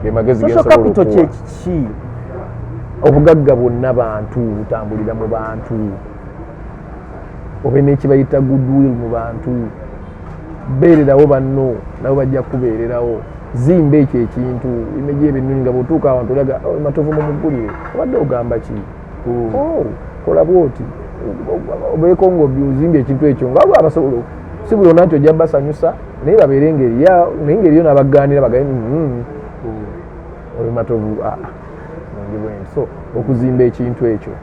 [SPEAKER 1] ge magezi
[SPEAKER 2] Social
[SPEAKER 1] gensobola
[SPEAKER 2] capital
[SPEAKER 1] okuwa.
[SPEAKER 2] Kyekiki?
[SPEAKER 1] Obugagga bwonna bantu, butambulira mu bantu. Obe n'ekibayita goodwill mu bantu, beererawo banno, nabo bajja kukubeererawo. Zimba ekyo ekintu, image ebinungi, nga bw'otuuka awantu olaga, "Oh, Matovu mumuggulire, obadde ogamba ki? Oh, kola bwoti." Obeeko nga ozimbye ekintu ekyo nga waliwo abasobola, si buli ona nti ojja basanyusa, naye babeere engeri naye engeri yo n'abagaanira bagaye, oyo Matovu, ah, ngi bwenti." So okuzimba ekintu ekyo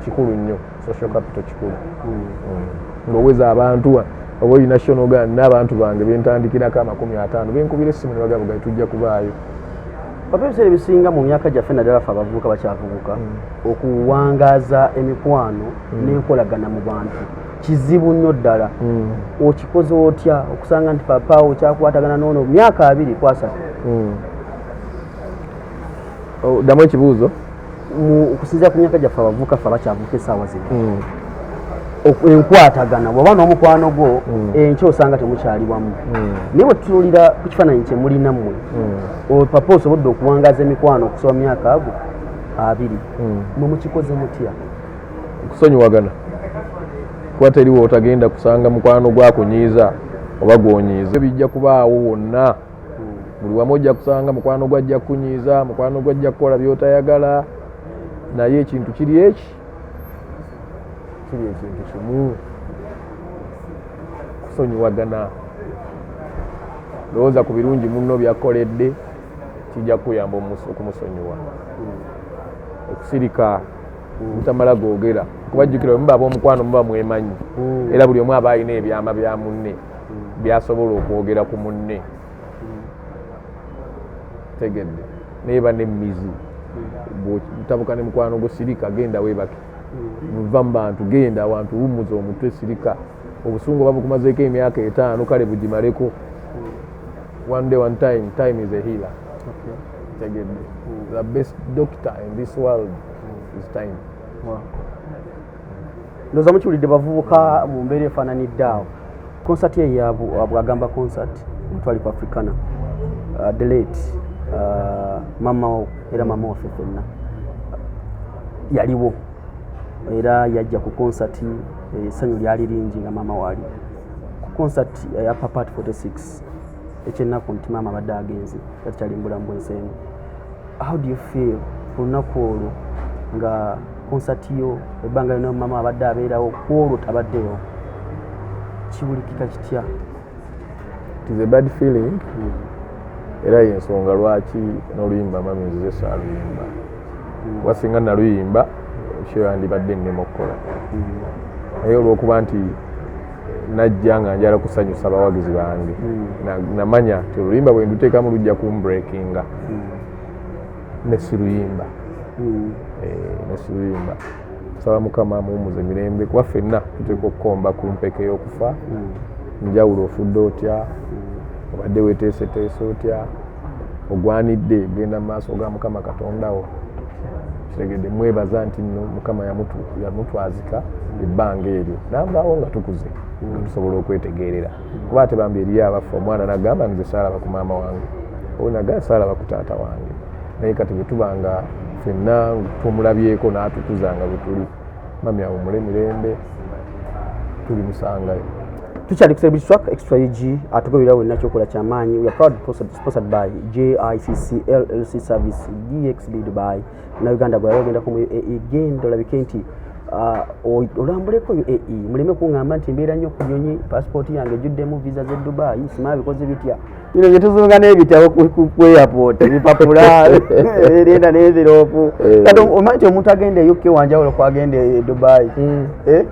[SPEAKER 1] kikulu nnyo, social capital kikulu. Ng'oweza abantu oba olina shonoga n'abantu bange bentandikirako 50 benkubira essimu ne bagamba gali tujja kubaayo.
[SPEAKER 2] Papa, ebiseera ebisinga mu myaka gyaffe, naddala ffe abavubuka bakyavubuka, okuwangaaza emikwano n'enkolagana mu bantu kizibu nnyo ddala. Okikoze otya okusanga nti papa okyakwatagana noono myaka 23?
[SPEAKER 1] Oh, ddamu ekibuuzo.
[SPEAKER 2] Okusinziira ku myaka gyaffe abavubuka, ffe abakyavubuka essaawa zino, enkwatagana bw'oba n'omukwano gwo, enkya osanga temukyali wamu, naye bwe tutunuulira ku kifaananyi kye mulina mmwe, papa osobodde okuwangaaza emikwano okusoba myaka ago 20. Mwe mukikoze mutya?
[SPEAKER 1] Kusonyiwagana, kuba teriwo otagenda kusanga mukwano gwakunyiiza oba gwonyiiza. Bijja kubaawo wonna, buli wamu ojja kusanga mukwano gwajja kukunyiiza, mukwano gwajja kukola byotayagala, naye ekintu kiri eki, kiri ekintu kimu, kusonyiwagana. Lowooza ku birungi munno byakoledde, kijja kukuyamba okumusonyiwa. Okusirika, butamala googera, kubajjukira bwe muba ab'omukwano muba mwemanyi, era buli omu aba alina ebyama bya munne byasobola okwogera ku munne, tegedde, naye ba nemizi. Bw'otabuka ne mukwano gwo, sirika, genda weebake, va mu bantu, genda awantu wummuza omutwe, sirika. Obusungu oba bukumazeeko emyaka 5, kale bugimaleko. One day, one time, time is a healer, tegedde. The best doctor in this world is time.
[SPEAKER 2] Ndowooza mukiwulidde bavubuka, mu mbeera efaananidde awo konsati eyo bwagamba concert mutwali ku Africana, the late Mama wo era mama waffe ffenna yaliwo era yajja ku concert. Essanyu lyali lingi nga maama waali ku concert ya Papa at 46. Ekyennaku nti maama abadde agenze, takyali mu bulamu bw'ensi eno. How do you feel ku lunaku olwo nga concert yo, ebbanga lyonna maama abadde abeerawo, ku olwo tabaddeyo? Kiwulikika kitya?
[SPEAKER 1] It is a bad feeling, era yensonga lwaki n'oluyimba "Mami Nzize" saaluyimba, kuba singa naluyimba kyo yandibadde nnema okukola. Naye olwokuba nti najja nga njala kusanyusa abawagizi bange, namanya nti oluyimba bwe nduteekamu lujja kumbreakinga, nesiruyimba. Nesiruyimba. Saba Mukama amuwumuze mirembe, kuba ffenna tuteeka okukomba ku mpeke y'okufa. Njawulo ofudde otya, obadde weteeseteese otya, ogwanidde genda mu maaso ga Mukama Katondawo. Kitegedde, mwebaza nti nno Mukama yamutwazika ebbanga eryo navaawo nga tukuze, nga tusobola okwetegeerera, kuba ate bambi eriyo abaffe omwana nagamba, "Nze saalaba ku maama wange," onaga, "Saalaba ku taata wange." Naye kati bwe tuba nga ffenna tumulabyeko n'atukuza nga bwe tuli, mami awumule mirembe, tuli musangayo.
[SPEAKER 2] Tukyali ku Celebrity Track Extra UG, atugoberera wenna kyokola kyamaanyi. We are proud sponsored by JICC LLC Service DXB Dubai na Uganda. Bwe ogendako mu UAE, genda olabike nti olambuleko UAE. Muleme kuŋŋamba nti mbeera nnyo ku nyonyi, passport yange ejjuddemu visa z'e Dubai, simanyi bikoze bitya. Bino bye tuzunga n'ebitabo ku airport, ebipapula erenda n'envelope. Kati omanyi nti omuntu agenda e UK wanjawulo kwagenda e Dubai? Eh?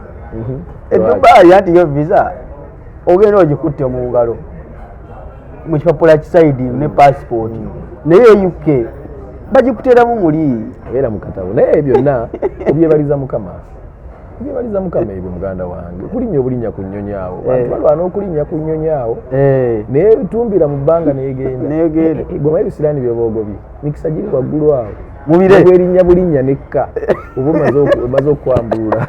[SPEAKER 2] E Dubai anti yo visa ogenda ogikutte mu ngalo mu kipapula kisaidi ne passport, naye e UK bagikuteeramu muli.
[SPEAKER 1] Abeera mu katabo. Naye byonna obyebaliza Mukama, obyebaliza Mukama ebyo, muganda wange. Okulinnya obulinnya ku nnyonyi awo, bantu balwana okulinnya ku nnyonyi awo, naye tumbira mu bbanga negenda.
[SPEAKER 2] Negenda.
[SPEAKER 1] Goma ebisiraani byoba ogobye, mikisa giri waggulu awo.
[SPEAKER 2] Mu bire.
[SPEAKER 1] Bwerinnya bulinnya nekka oba omaze okwambulula.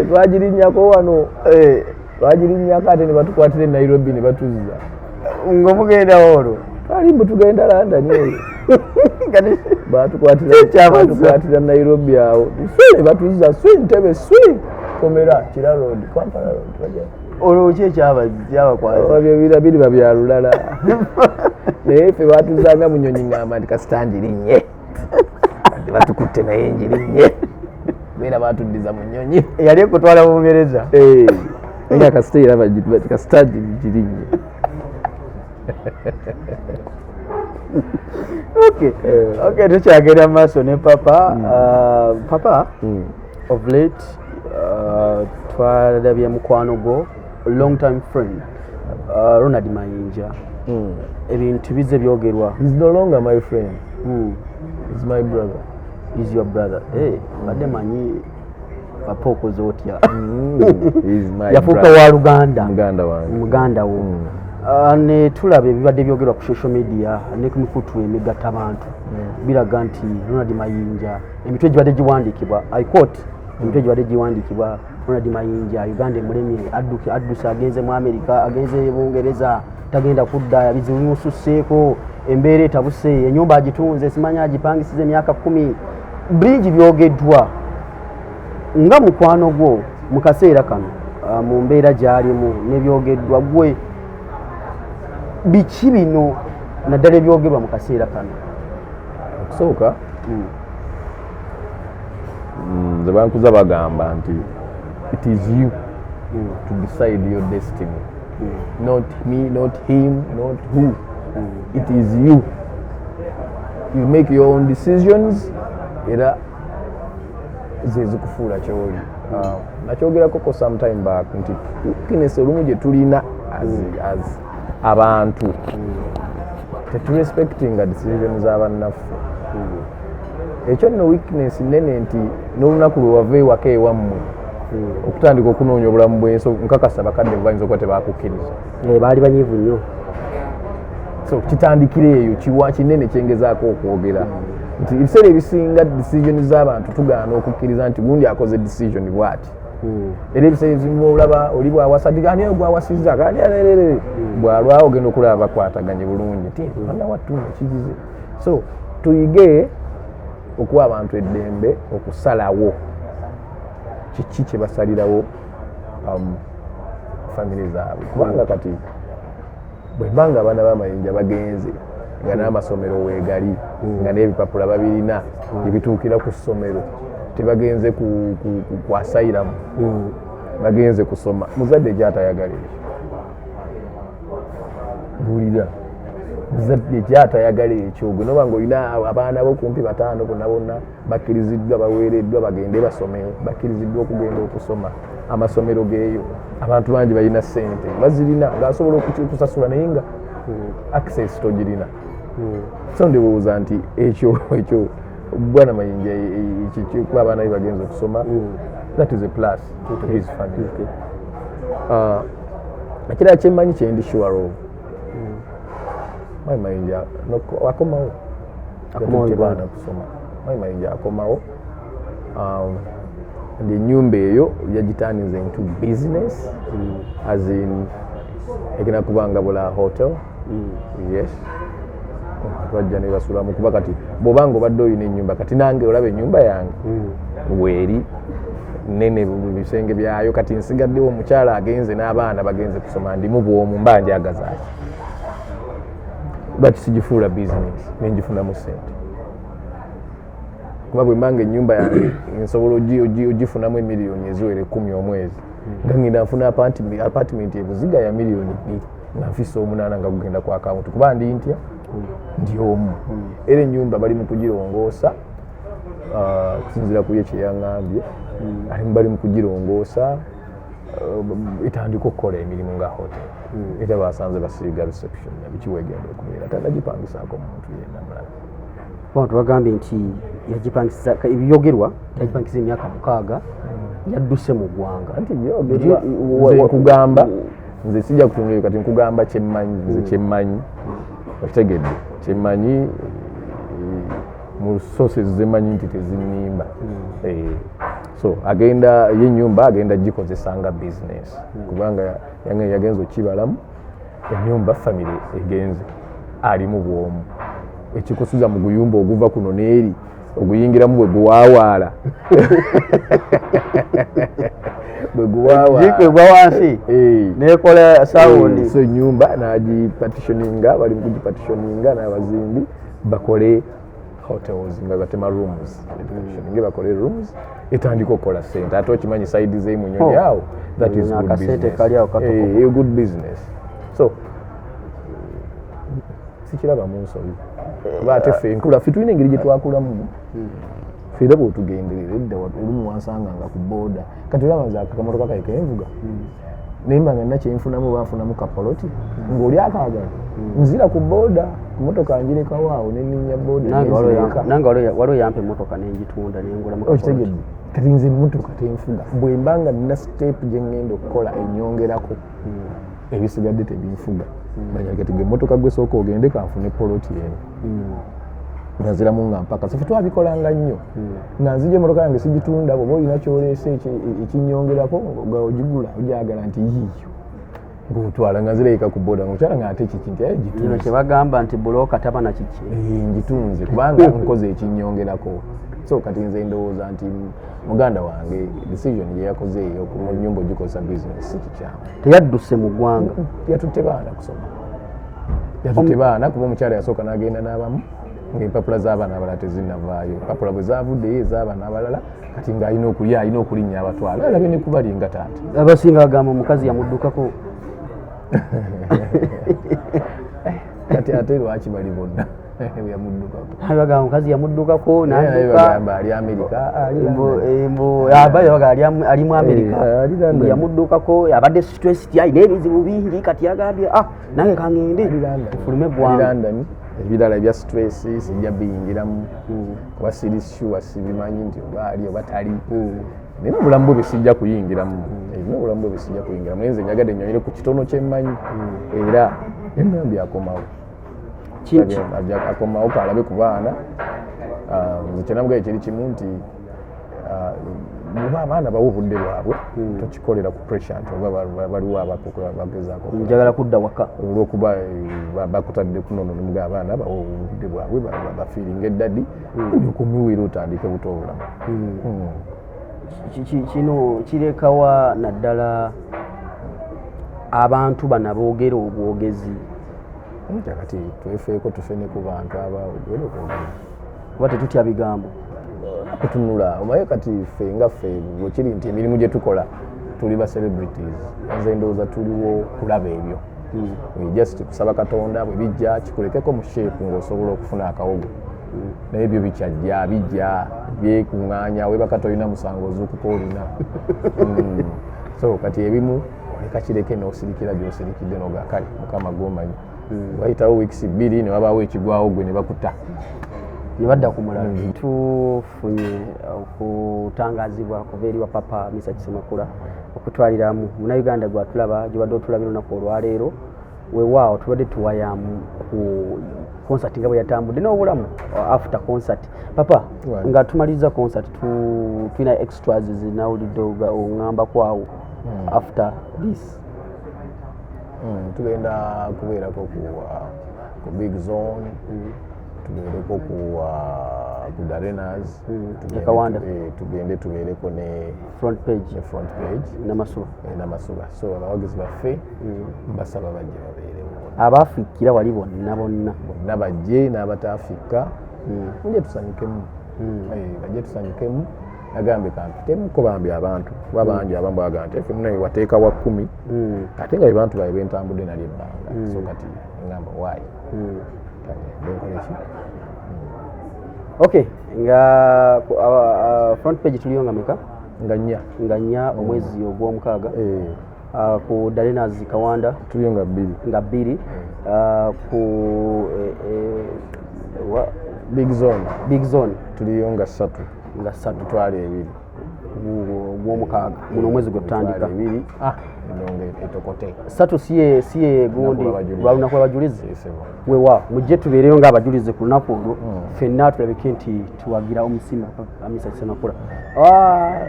[SPEAKER 1] Twagirinnyako wano, twagirinnyako ate ne batukwatira e Nairobi ne batuzza.
[SPEAKER 2] Ng'omugendawo olwo?
[SPEAKER 1] Twali mbu tugenda London eyo.
[SPEAKER 2] Kyabazza.
[SPEAKER 1] Batukwatira Nairobi awo, swi ne batuzza, swi Ntebe, swi komera Kira Road, Kampala Road bajja.
[SPEAKER 2] Olwo ki ekyabakwasa?
[SPEAKER 1] Ebyo biriba bya lulala, naye ffe batuzanga mu nyonyi ngamba nti kasita njirinnye, ate batukutte naye njirinnye, beera batuddiza mu nyonyi.
[SPEAKER 2] Yali ekutwala Bungereza?
[SPEAKER 1] Nga kasita era kasita girinnye.
[SPEAKER 2] Okay, tukyagenda mu maaso ne Papa. Papa, of late twalabye mukwano gwo, long time friend, Ronald Mayinja. Ebintu bize byogerwa.
[SPEAKER 1] He's no longer my friend. He's my brother.
[SPEAKER 2] Is your brother. Hey, badde manyi papa okoze otya.
[SPEAKER 1] He's my
[SPEAKER 2] Yafuuka
[SPEAKER 1] brother.
[SPEAKER 2] wa luganda.
[SPEAKER 1] Muganda wange.
[SPEAKER 2] Muganda wo. Ne tulaba ebibadde byogerwa ku social media ne ku mikutu emigatta abantu, biraga nti Ronald Mayinja, emitwe gibadde giwandiikibwa, I quote, emitwe gibadde giwandiikibwa, "Ronald Mayinja, Uganda emulemye, adduse agenze mu America, agenze Bungereza, tagenda kudda, ebizibu bimususseeko, embeera etabuse, enyumba agitunze, simanya agipangisiza emyaka 10." Bingi byogeddwa. Nga mukwano gwo mu kaseera kano, mu mbeera gy'alimu nebyogeddwa, gwe biki bino naddala ebyogerwa mu kaseera kano?
[SPEAKER 1] Okusooka, nze bankuza bagamba nti it is you to decide your destiny, not me, not him, not who. It is you, you make your own decisions, era zezikufuula kyoli. Nakyogerako ko sometime back nti weakness olumu gye tulina as abantu, teturespectinga decision z'abannaffe. Ekyo nno weakness nene, nti n'olunaku lwe wava ewaka ewammwe okutandika okunoonya obulamu bw'ensi, nkakasa bakadde bayinza okuba tebakukkiriza.
[SPEAKER 2] Baali banyiivu nnyo.
[SPEAKER 1] So kitandikira eyo, kiwa kinene kyengezaako okwogera nti ebiseera ebisinga decision z'abantu tugaana okukkiriza nti gundi akoze decision bwati. Era ebiseera ebizibu olaba oli bwawasa ani gwawasizza ani bwalwawo ogenda okulaba bakwataganye bulungi ti mwana wattu kigize. So tuyige okuwa abantu eddembe okusalawo kiki kye basalirawo famire zaabwe, kubanga kati bwe mbanga abaana b'amayinja bagenze nga n'amasomero weegali, nga n'ebipapula babirina ebituukira ku ssomero, tebagenze ku asylum, bagenze kusoma. Muzadde gyatayagala ekyo, buulira muzadde gyatayagala ekyo. Gwe noba nga olina abaana bo kumpi bataano, bonna bonna bakkiriziddwa, baweereddwa bagende basome, bakkiriziddwa okugenda okusoma amasomero geeyo. Abantu bangi balina ssente, bazirina ng'asobola okusasula, naye nga access togirina. So ndowooza nti ekyo bwana Mayinja kuba abaana be bagenza okusoma, that is a plus to his family. Ekirala kyemmanyi kyendi sure of, Mwami Mayinja akomawo.
[SPEAKER 2] Akomawo.
[SPEAKER 1] Yatutte
[SPEAKER 2] Uganda.
[SPEAKER 1] Baana kusoma. Mwami Mayinja akomawo. And ennyumba eyo yagiturninze into business, as in egenda kuba nga bula hotel. Yes, abantu bajja ne basulamu, kuba kati bw'obanga obadde olina ennyumba, kati nange olaba ennyumba yange weeri nene mu bisenge byayo, kati nsigaddewo omukyala agenze n'abaana bagenze kusoma, ndimu bwomu, mba njagazaaki? Lwaki sigifuula bizinesi nengifunamu sente? Kuba bwe mbanga ennyumba yange nsobola ogifunamu emiliyoni eziwera 10 omwezi, nga ngenda nfuna apartment ebuziga ya miliyoni 2, nga nfisa 8 nga gugenda ku akawunti, kuba ndi ntya? Ndi omu. Era ennyumba bali mu kugirongoosa, okusinziira ku ye kyeyaŋŋambye, bali mu kugirongoosa, etandika okukola emirimu nga hotel. Era basanze basiiga reception nabiki, wegenda okubeera, tanagipangisaako omuntu yenna mulala.
[SPEAKER 2] Abantu bagambye nti yagipangisa, ebyogerwa yagipangisa emyaka 6, yadduse mu ggwanga.
[SPEAKER 1] Anti byogerwa. Nze nkugamba, nze sijja kutunula kati, nkugamba kyemmanyi nze, kyemmanyi, okitegedde, kyemmanyi, mu sources zemanyi nti tezinnimba. So agenda ye ennyumba agenda gikozesa nga business, kubanga yagenza okibalamu ennyumba, family egenze, alimu bwomu. Ekikusuza mu guyumba oguva kuno n'eri oguyingiramu bwe guwaawaala, bwe guwaawaala.
[SPEAKER 2] Gikwegwa wansi nekola sound.
[SPEAKER 1] So enyumba nagipartitioninga, bali mukugipartitioninga n'abazimbi bakole hotels nga batema rooms, partitioninge bakole rooms, etandika okukola sente. Ate okimanyi side z'emunyonyi
[SPEAKER 2] Oh.
[SPEAKER 1] awo, that is good
[SPEAKER 2] Akasente
[SPEAKER 1] business.
[SPEAKER 2] kali awo katokoka.
[SPEAKER 1] Good business. So sikiraba mu nsobi, kuba ate ffe enkula, ffe tulina engeri gye twakulamu. Ffe era bwetugenderera edda, olumu wansanganga ku booda. Kati olaba nze akamotoka kaye kenvuga, naye mba nga nina kyenfunamu oba nfunamu kapoloti ng'oli akaagala, nzira ku booda, motoka njirekawo awo neninnya booda
[SPEAKER 2] Nange
[SPEAKER 1] nenzireka.
[SPEAKER 2] Nange waliwo yampa emmotoka nengitunda nengulamu.
[SPEAKER 1] Okitegedde? Kati nze emmotoka tenfuga. Bwe mba nga nina step gye ŋŋenda okukola enyongerako, ebisigadde tebinfuga. Manya kati gwe emmotoka gwe sooka ogende, kanfune poloti eno nga nziramu nga mpaka. So ffe twabikolanga nnyo, nga nzija emmotoka yange sigitunda, bwoba olina kyoleese ekinyongerako nga ogigula ogyagala nti yiiyo ng'otwala, nga nzirayika ku boda ngaokyala nga ate kiki nti aye
[SPEAKER 2] Kino
[SPEAKER 1] gitunze.
[SPEAKER 2] Kyebagamba nti bulooka taba na kiki.
[SPEAKER 1] Ngitunze kubanga nkoze ekinyongerako. So kati nze ndowooza nti muganda wange decision gye yakoze eyo mu nyumba ogikozesa business si kikyamu.
[SPEAKER 2] Teyadduse mu ggwanga.
[SPEAKER 1] Yatutte baana kusoma, yatutte baana kuba omukyala yasooka n'agenda n'abamu ng'empapula z'abaana abalala tezinnavaayo. Empapula bwe zaavuddeyo ez'abaana abalala, kati ng'alina okulya, alina okulinnya abatwala alabe ne kubalinga taata.
[SPEAKER 2] Abasinga bagamba omukazi yamuddukako.
[SPEAKER 1] Kati ate lwaki bali bonna yamuddukako?
[SPEAKER 2] Bagamba omukazi yamuddukako
[SPEAKER 1] Naye
[SPEAKER 2] nadduka.
[SPEAKER 1] bagamba ali Amerika, ali London.
[SPEAKER 2] Baga ali mu Amerika.
[SPEAKER 1] Ali London.
[SPEAKER 2] Mbu yamuddukako, abadde stress, alina ebizibu bingi, kati yagambye, ah, nange kangende
[SPEAKER 1] Ali London.
[SPEAKER 2] nfulume
[SPEAKER 1] Ali
[SPEAKER 2] eggwanga.
[SPEAKER 1] London. Ebirala ebya stress sijja biyingiramu kuba siri sure, sibimanyi nti oba ali oba tali. Naye obulamu bwe besijja kuyingiramu. Naye obulamu bwe besijja kuyingiramu, naye nze njagadde nywere ku kitono kyemmanyi, era engambye akomawo. Akomawo kalabe ku baana. Ah, nze kyenamugambye kiri kimu nti, Muba abaana bawa obudde bwabwe, tokikolera ku pressure nti oba baliwo abagezaako okukola.
[SPEAKER 2] Njagala kudda waka.
[SPEAKER 1] Olwokuba bakutadde kunono, nemuga abaana bawa obudde bwabwe, bafeelinga eddadi okumiwira, otandike buto obulamu.
[SPEAKER 2] Kino kirekawa naddala abantu bano aboogera obwogezi?
[SPEAKER 1] Kati twefeeko, tufe ne ku bantu abaogera okwogera.
[SPEAKER 2] Kuba tetutya bigambo.
[SPEAKER 1] Kutunula omaye kati ffe nga ffe bwekiri nti emirimu gye tukola tuli ba celebrities, nze ndowooza tuliwo kulaba ebyo. Just kusaba Katonda bwe bijja kikulekeko mu shape ng'osobola okufuna akawogo, naye ebyo bikyajja, bijja byekuŋŋaanya. Webaka tolina musango, ozuukuka olina. So kati ebimu oleka kireke n'osirikira gy'osirikidde, noga kale Mukama gwomanyi. Wayitawo weeks 2 ne wabaawo ekigwawo, gwe ne bakuta.
[SPEAKER 2] Ne badda ku mulala. Tufunye okutangazibwa kuva eri wa Papa Mesach Semakula okutwaliramu Munauganda gwatulaba gyebadde otulabira olunaku olwaleero. Weewaawo tubadde tuwayamu ku concert nga bwe yatambudde n'obulamu after concert. Papa, nga tumaliriza concert, tulina extras zinawulidde oŋŋambako awo after this.
[SPEAKER 1] Tugenda kubeerako ku Big Zone, tubeereko ku Darenas.
[SPEAKER 2] Kawanda.
[SPEAKER 1] Tugende tubeereko ne
[SPEAKER 2] Front Page.
[SPEAKER 1] Ne Front Page.
[SPEAKER 2] Namasuba.
[SPEAKER 1] Namasuba. So abawagizi baffe mbasaba bajje babeerewo.
[SPEAKER 2] Abaafikkira wali bonna bonna.
[SPEAKER 1] Bonna bajje n'abataafikka, mujje tusanyukemu. Bajje tusanyukemu. Nagambye kampitemuko bambi abantu kuba bangi abamu baga nti ffe munaye wateeka wa 10, ate nga bebantu babe bentambudde nali ebbanga. So kati ngamba waayi kangende nkole ki.
[SPEAKER 2] Okay, nga Front Page tuliyo nga meka?
[SPEAKER 1] Nga 4.
[SPEAKER 2] Nga 4 omwezi ogw'omukaaga.
[SPEAKER 1] Eh.
[SPEAKER 2] Ku Darenas Kawanda?
[SPEAKER 1] Tuliyo nga 2.
[SPEAKER 2] Nga 2. Ku
[SPEAKER 1] Big Zone.
[SPEAKER 2] Big Zone.
[SPEAKER 1] Tuliyo nga 3.
[SPEAKER 2] Nga 3.
[SPEAKER 1] 200,000.
[SPEAKER 2] Ogw'omukaaga guno omwezi gwe tutandika.
[SPEAKER 1] 200,000, ah, endongo etokote.
[SPEAKER 2] 3 siye gundi.
[SPEAKER 1] Lunaku lw'abajulizi.
[SPEAKER 2] Lwa lunaku lw'abajulizi.
[SPEAKER 1] Yes, sebo.
[SPEAKER 2] Wewa mujje tubeereyo ng'abajulizi ku lunaku olwo, ffenna tulabike nti tuwagira omusiima Mesach Semakula.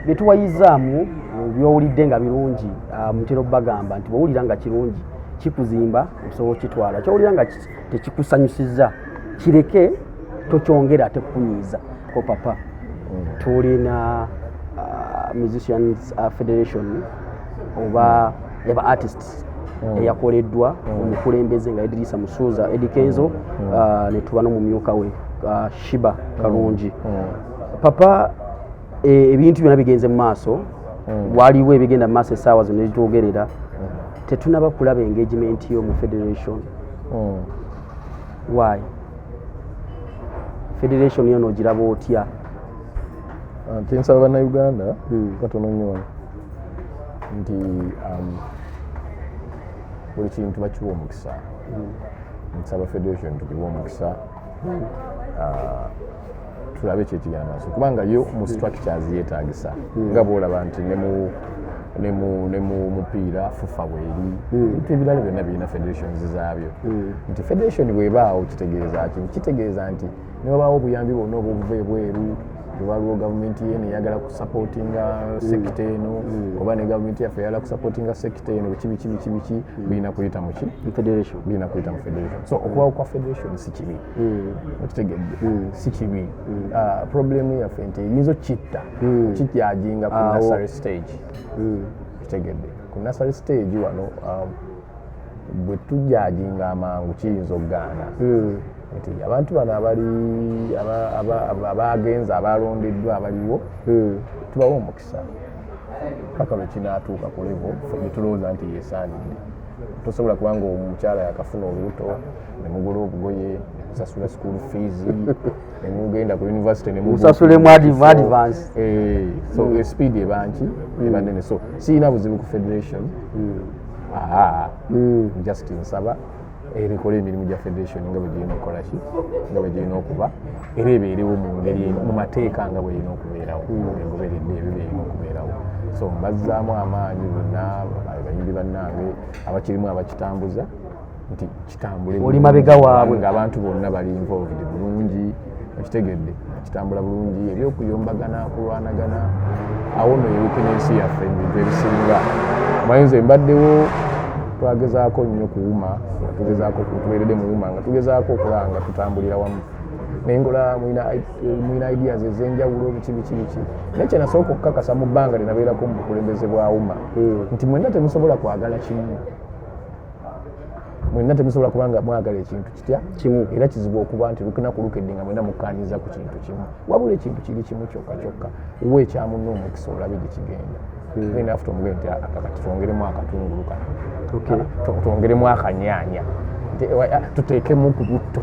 [SPEAKER 2] Bye tuwayizaamu by'owulidde nga birungi, mutera obbagamba nti bw'owulira nga kirungi kikuzimba, osobola okitwala. Kyowulira nga tekikusanyusizza, kireke, tokyongera ate kukunyiiza ko. Papa, tulina Musicians Federation oba eba artists eyakoleddwa omukulembeze nga Edirisa Musuuza, Eddy Kenzo, ne tuba n'omumyuka we Sheebah Kalungi. Papa, ebintu byonna bigenze mu maaso, waliwo ebigenda mu maaso essaawa zino ezitwogerera, tetunaba kulaba engagement yo mu federation. Why? Federation yo noogiraba otya?
[SPEAKER 1] Kyensaba Bannayuganda katono nnyo wano nti buli kintu bakiwa omukisa. Nsaba federation tugiwe omukisa, tulabe ki ekigenda maaso, kubanga yo mu structures yeetagisa, nga bwolaba nti ne mu mupiira FUFA bweri, ebintu ebirala byonna birina federations zaabyo. Nti federation bwebaawo kitegeeza ki? Kitegeeza nti newabaawo obuyambi bwonna obwobuva ebweru, waliwo gavumenti yeno eyagala kusupportinga sector eno, oba ne gavumenti yaffe eyagala kusupportinga sector eno, biki biki biki biki, birina kuyita muki?
[SPEAKER 2] Federation.
[SPEAKER 1] Birina kuyita mu federation. So okubawo kwa federation si kibi, okitegedde? Si kibi. Problem yaffe nti eyinza okitta kijajinga ku
[SPEAKER 2] Awo.
[SPEAKER 1] nursery stage, kitegedde? Ku nursery stage wano, bwe tujajinga amangu kiyinza okugaana nti abantu bano abali abagenze, abalondeddwa, abaliwo, tubawe omukisa paka lwe kinaatuuka ku level ffe gye tulowooza nti yesaanidde. Tosobola kubanga omukyala yakafuna olubuto nemugula obugoye, nemusasula school fees, nemugenda ku university.
[SPEAKER 2] Musasulemu advance.
[SPEAKER 1] So speed eba nki? Eba nene. So siyina buzibu ku federation. Aa, just nsaba era ekole emirimu gya federation nga bwe girina okukola ki, nga bwe girina okuba, era ebeerewo mu ngeri mu mateeka nga bwe erina okubeerawo, egoberedde ebyo byerina okubeerawo. So mbazzaamu amaanyi bonna abayimbi bannange abakirimu, abakitambuza, nti kitambule
[SPEAKER 2] Oli mabega waabwe.
[SPEAKER 1] Nga abantu bonna bali involved bulungi, okitegedde? Kitambula bulungi, ebyokuyombagana, kulwanagana,
[SPEAKER 4] Awo nno ye weakness yaffe mu bintu ebisinga. Omanyi nze mbaddewo, twagezaako nnyo kuwuma nga tugezaako, tubeeredde mu wuma nga tugezaako okulaba nga tutambulira wamu, naye ngola mulina ideas ez'enjawulo, biki biki biki. Naye kyenasooka okukakasa mu bbanga lyenabeerako mu bukulembeze bwa wuma nti mwenna temusobola kwagala kimu, mwenna temusobola kubanga mwagala ekintu kitya?
[SPEAKER 2] Kimu.
[SPEAKER 4] Era kizibu okuba nti lunaku lukedde nga mwenna mukkanyiza ku kintu kimu, wabula ekintu kiri kimu kyokka kyokka. Owa ekyamunna omukisa, olabe gye kigenda. Then after omugende nti, "Ah, kati twongeremu akatungulu kano, twongeremu akanyaanya, nti, ah, tuteekemu ku butto."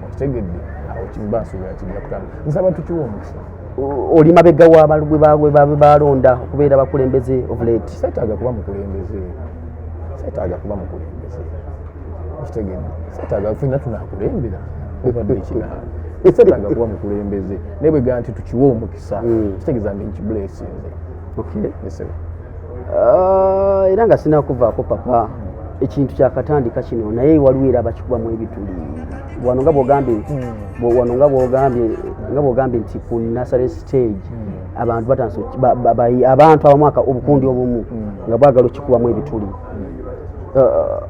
[SPEAKER 4] Okitegedde? Awo kimba nsuubira kijja kutambula. Nsaba tukiwa omukisa.
[SPEAKER 2] Oli mabega w'abalugwe baabwe balonda okubeera abakulembeze of late.
[SPEAKER 4] Seetaaga kuba mukulembeze, seetaaga kuba mukulembeze, okitegedde? Seetaaga, fenna tunakulembera obadde ekinaana. Seetaaga kuba mukulembeze, naye bwe nti tukiwe omukisa, kitegeeza ndi nkibulesinze. Esebo.
[SPEAKER 2] Ah, era nga sinakuvaako papa, ekintu kyakatandika kino, naye waliwo era abakikubamu ebituli wano nga bwogambye, wano nga bwogambye nti ku nursery stage abantu batandise abantu abamu obukundi obumu nga bwagala okikubamu ebituli. Ah,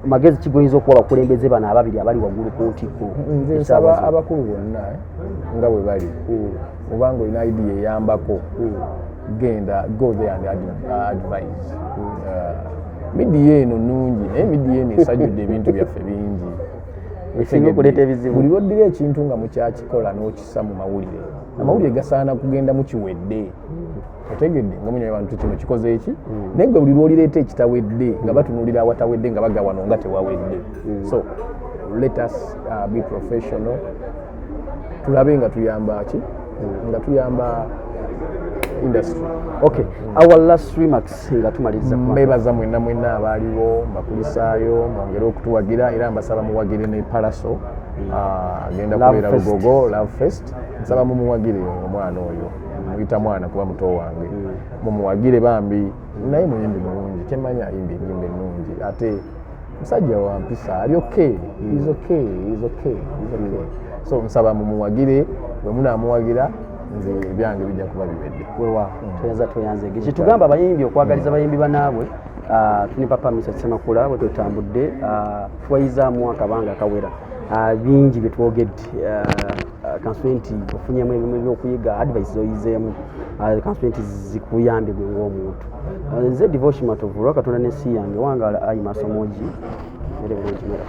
[SPEAKER 2] magezi kigoyinza okuwa abakulembeze bano ababiri abali waggulu ku ntikko
[SPEAKER 4] Nze
[SPEAKER 2] essaawa
[SPEAKER 4] nsaba
[SPEAKER 2] zino?
[SPEAKER 4] abakulu bonna nga bwe bali, obanga olina idea eyambako, genda, go there and advise. Media eno nungi, naye media eno esajjudde ebintu byaffe bingi.
[SPEAKER 2] Esinga okuleeta ebizibu.
[SPEAKER 4] Buli lwoddira ekintu nga mukyakikola n'okissa mu mawulire, amawulire gasaana kugenda mukiwedde, otegedde? Nga munywa abantu kino kikoze eki, naye gwe buli lwolireeta ekitawedde nga batunuulira awatawedde, nga baga wano nga tewawedde. So let us be professional, tulabe nga tuyamba ki, nga tuyamba industry.
[SPEAKER 2] Okay, our last remarks nga tumaliriza.
[SPEAKER 4] Mbebaza mwenna mwenna abaaliwo, mbakulisaayo, mwongere okutuwagira, era mbasaba muwagire ne Palaso. Ah, agenda
[SPEAKER 2] Love
[SPEAKER 4] kubeera
[SPEAKER 2] Fest.
[SPEAKER 4] Lugogo Love Fest. Nsaba mumuwagire omwana oyo, muyita mwana kuba muto wange. Mumuwagire bambi, naye muyimbi mulungi, kyemmanyi ayimba enyimba ennungi, ate musajja wa mpisa, ali okay, is okay, is okay, is okay. So nsaba mumuwagire, bwe munaamuwagira nze ebyange bijja kuba biwedde.
[SPEAKER 2] Wewa toyanza, toyanzege kyetugamba abayimbi okwagaliza abayimbi banaabwe. Ah, tuli papa Misa Semakula bwe twetambudde, ah, tuwayizaamu akabanga akawera. Ah, bingi byetwogedde. Kansubire nti ofunyemu ebimu ebyokuyiga, advice zoyizeemu, kansubire nti zikuyambye gwe ng'omuntu. Nze Devotion Matovu, olwa Katonda n'ensi yange, wangaala ayi maaso mogi, mere bulungi mera.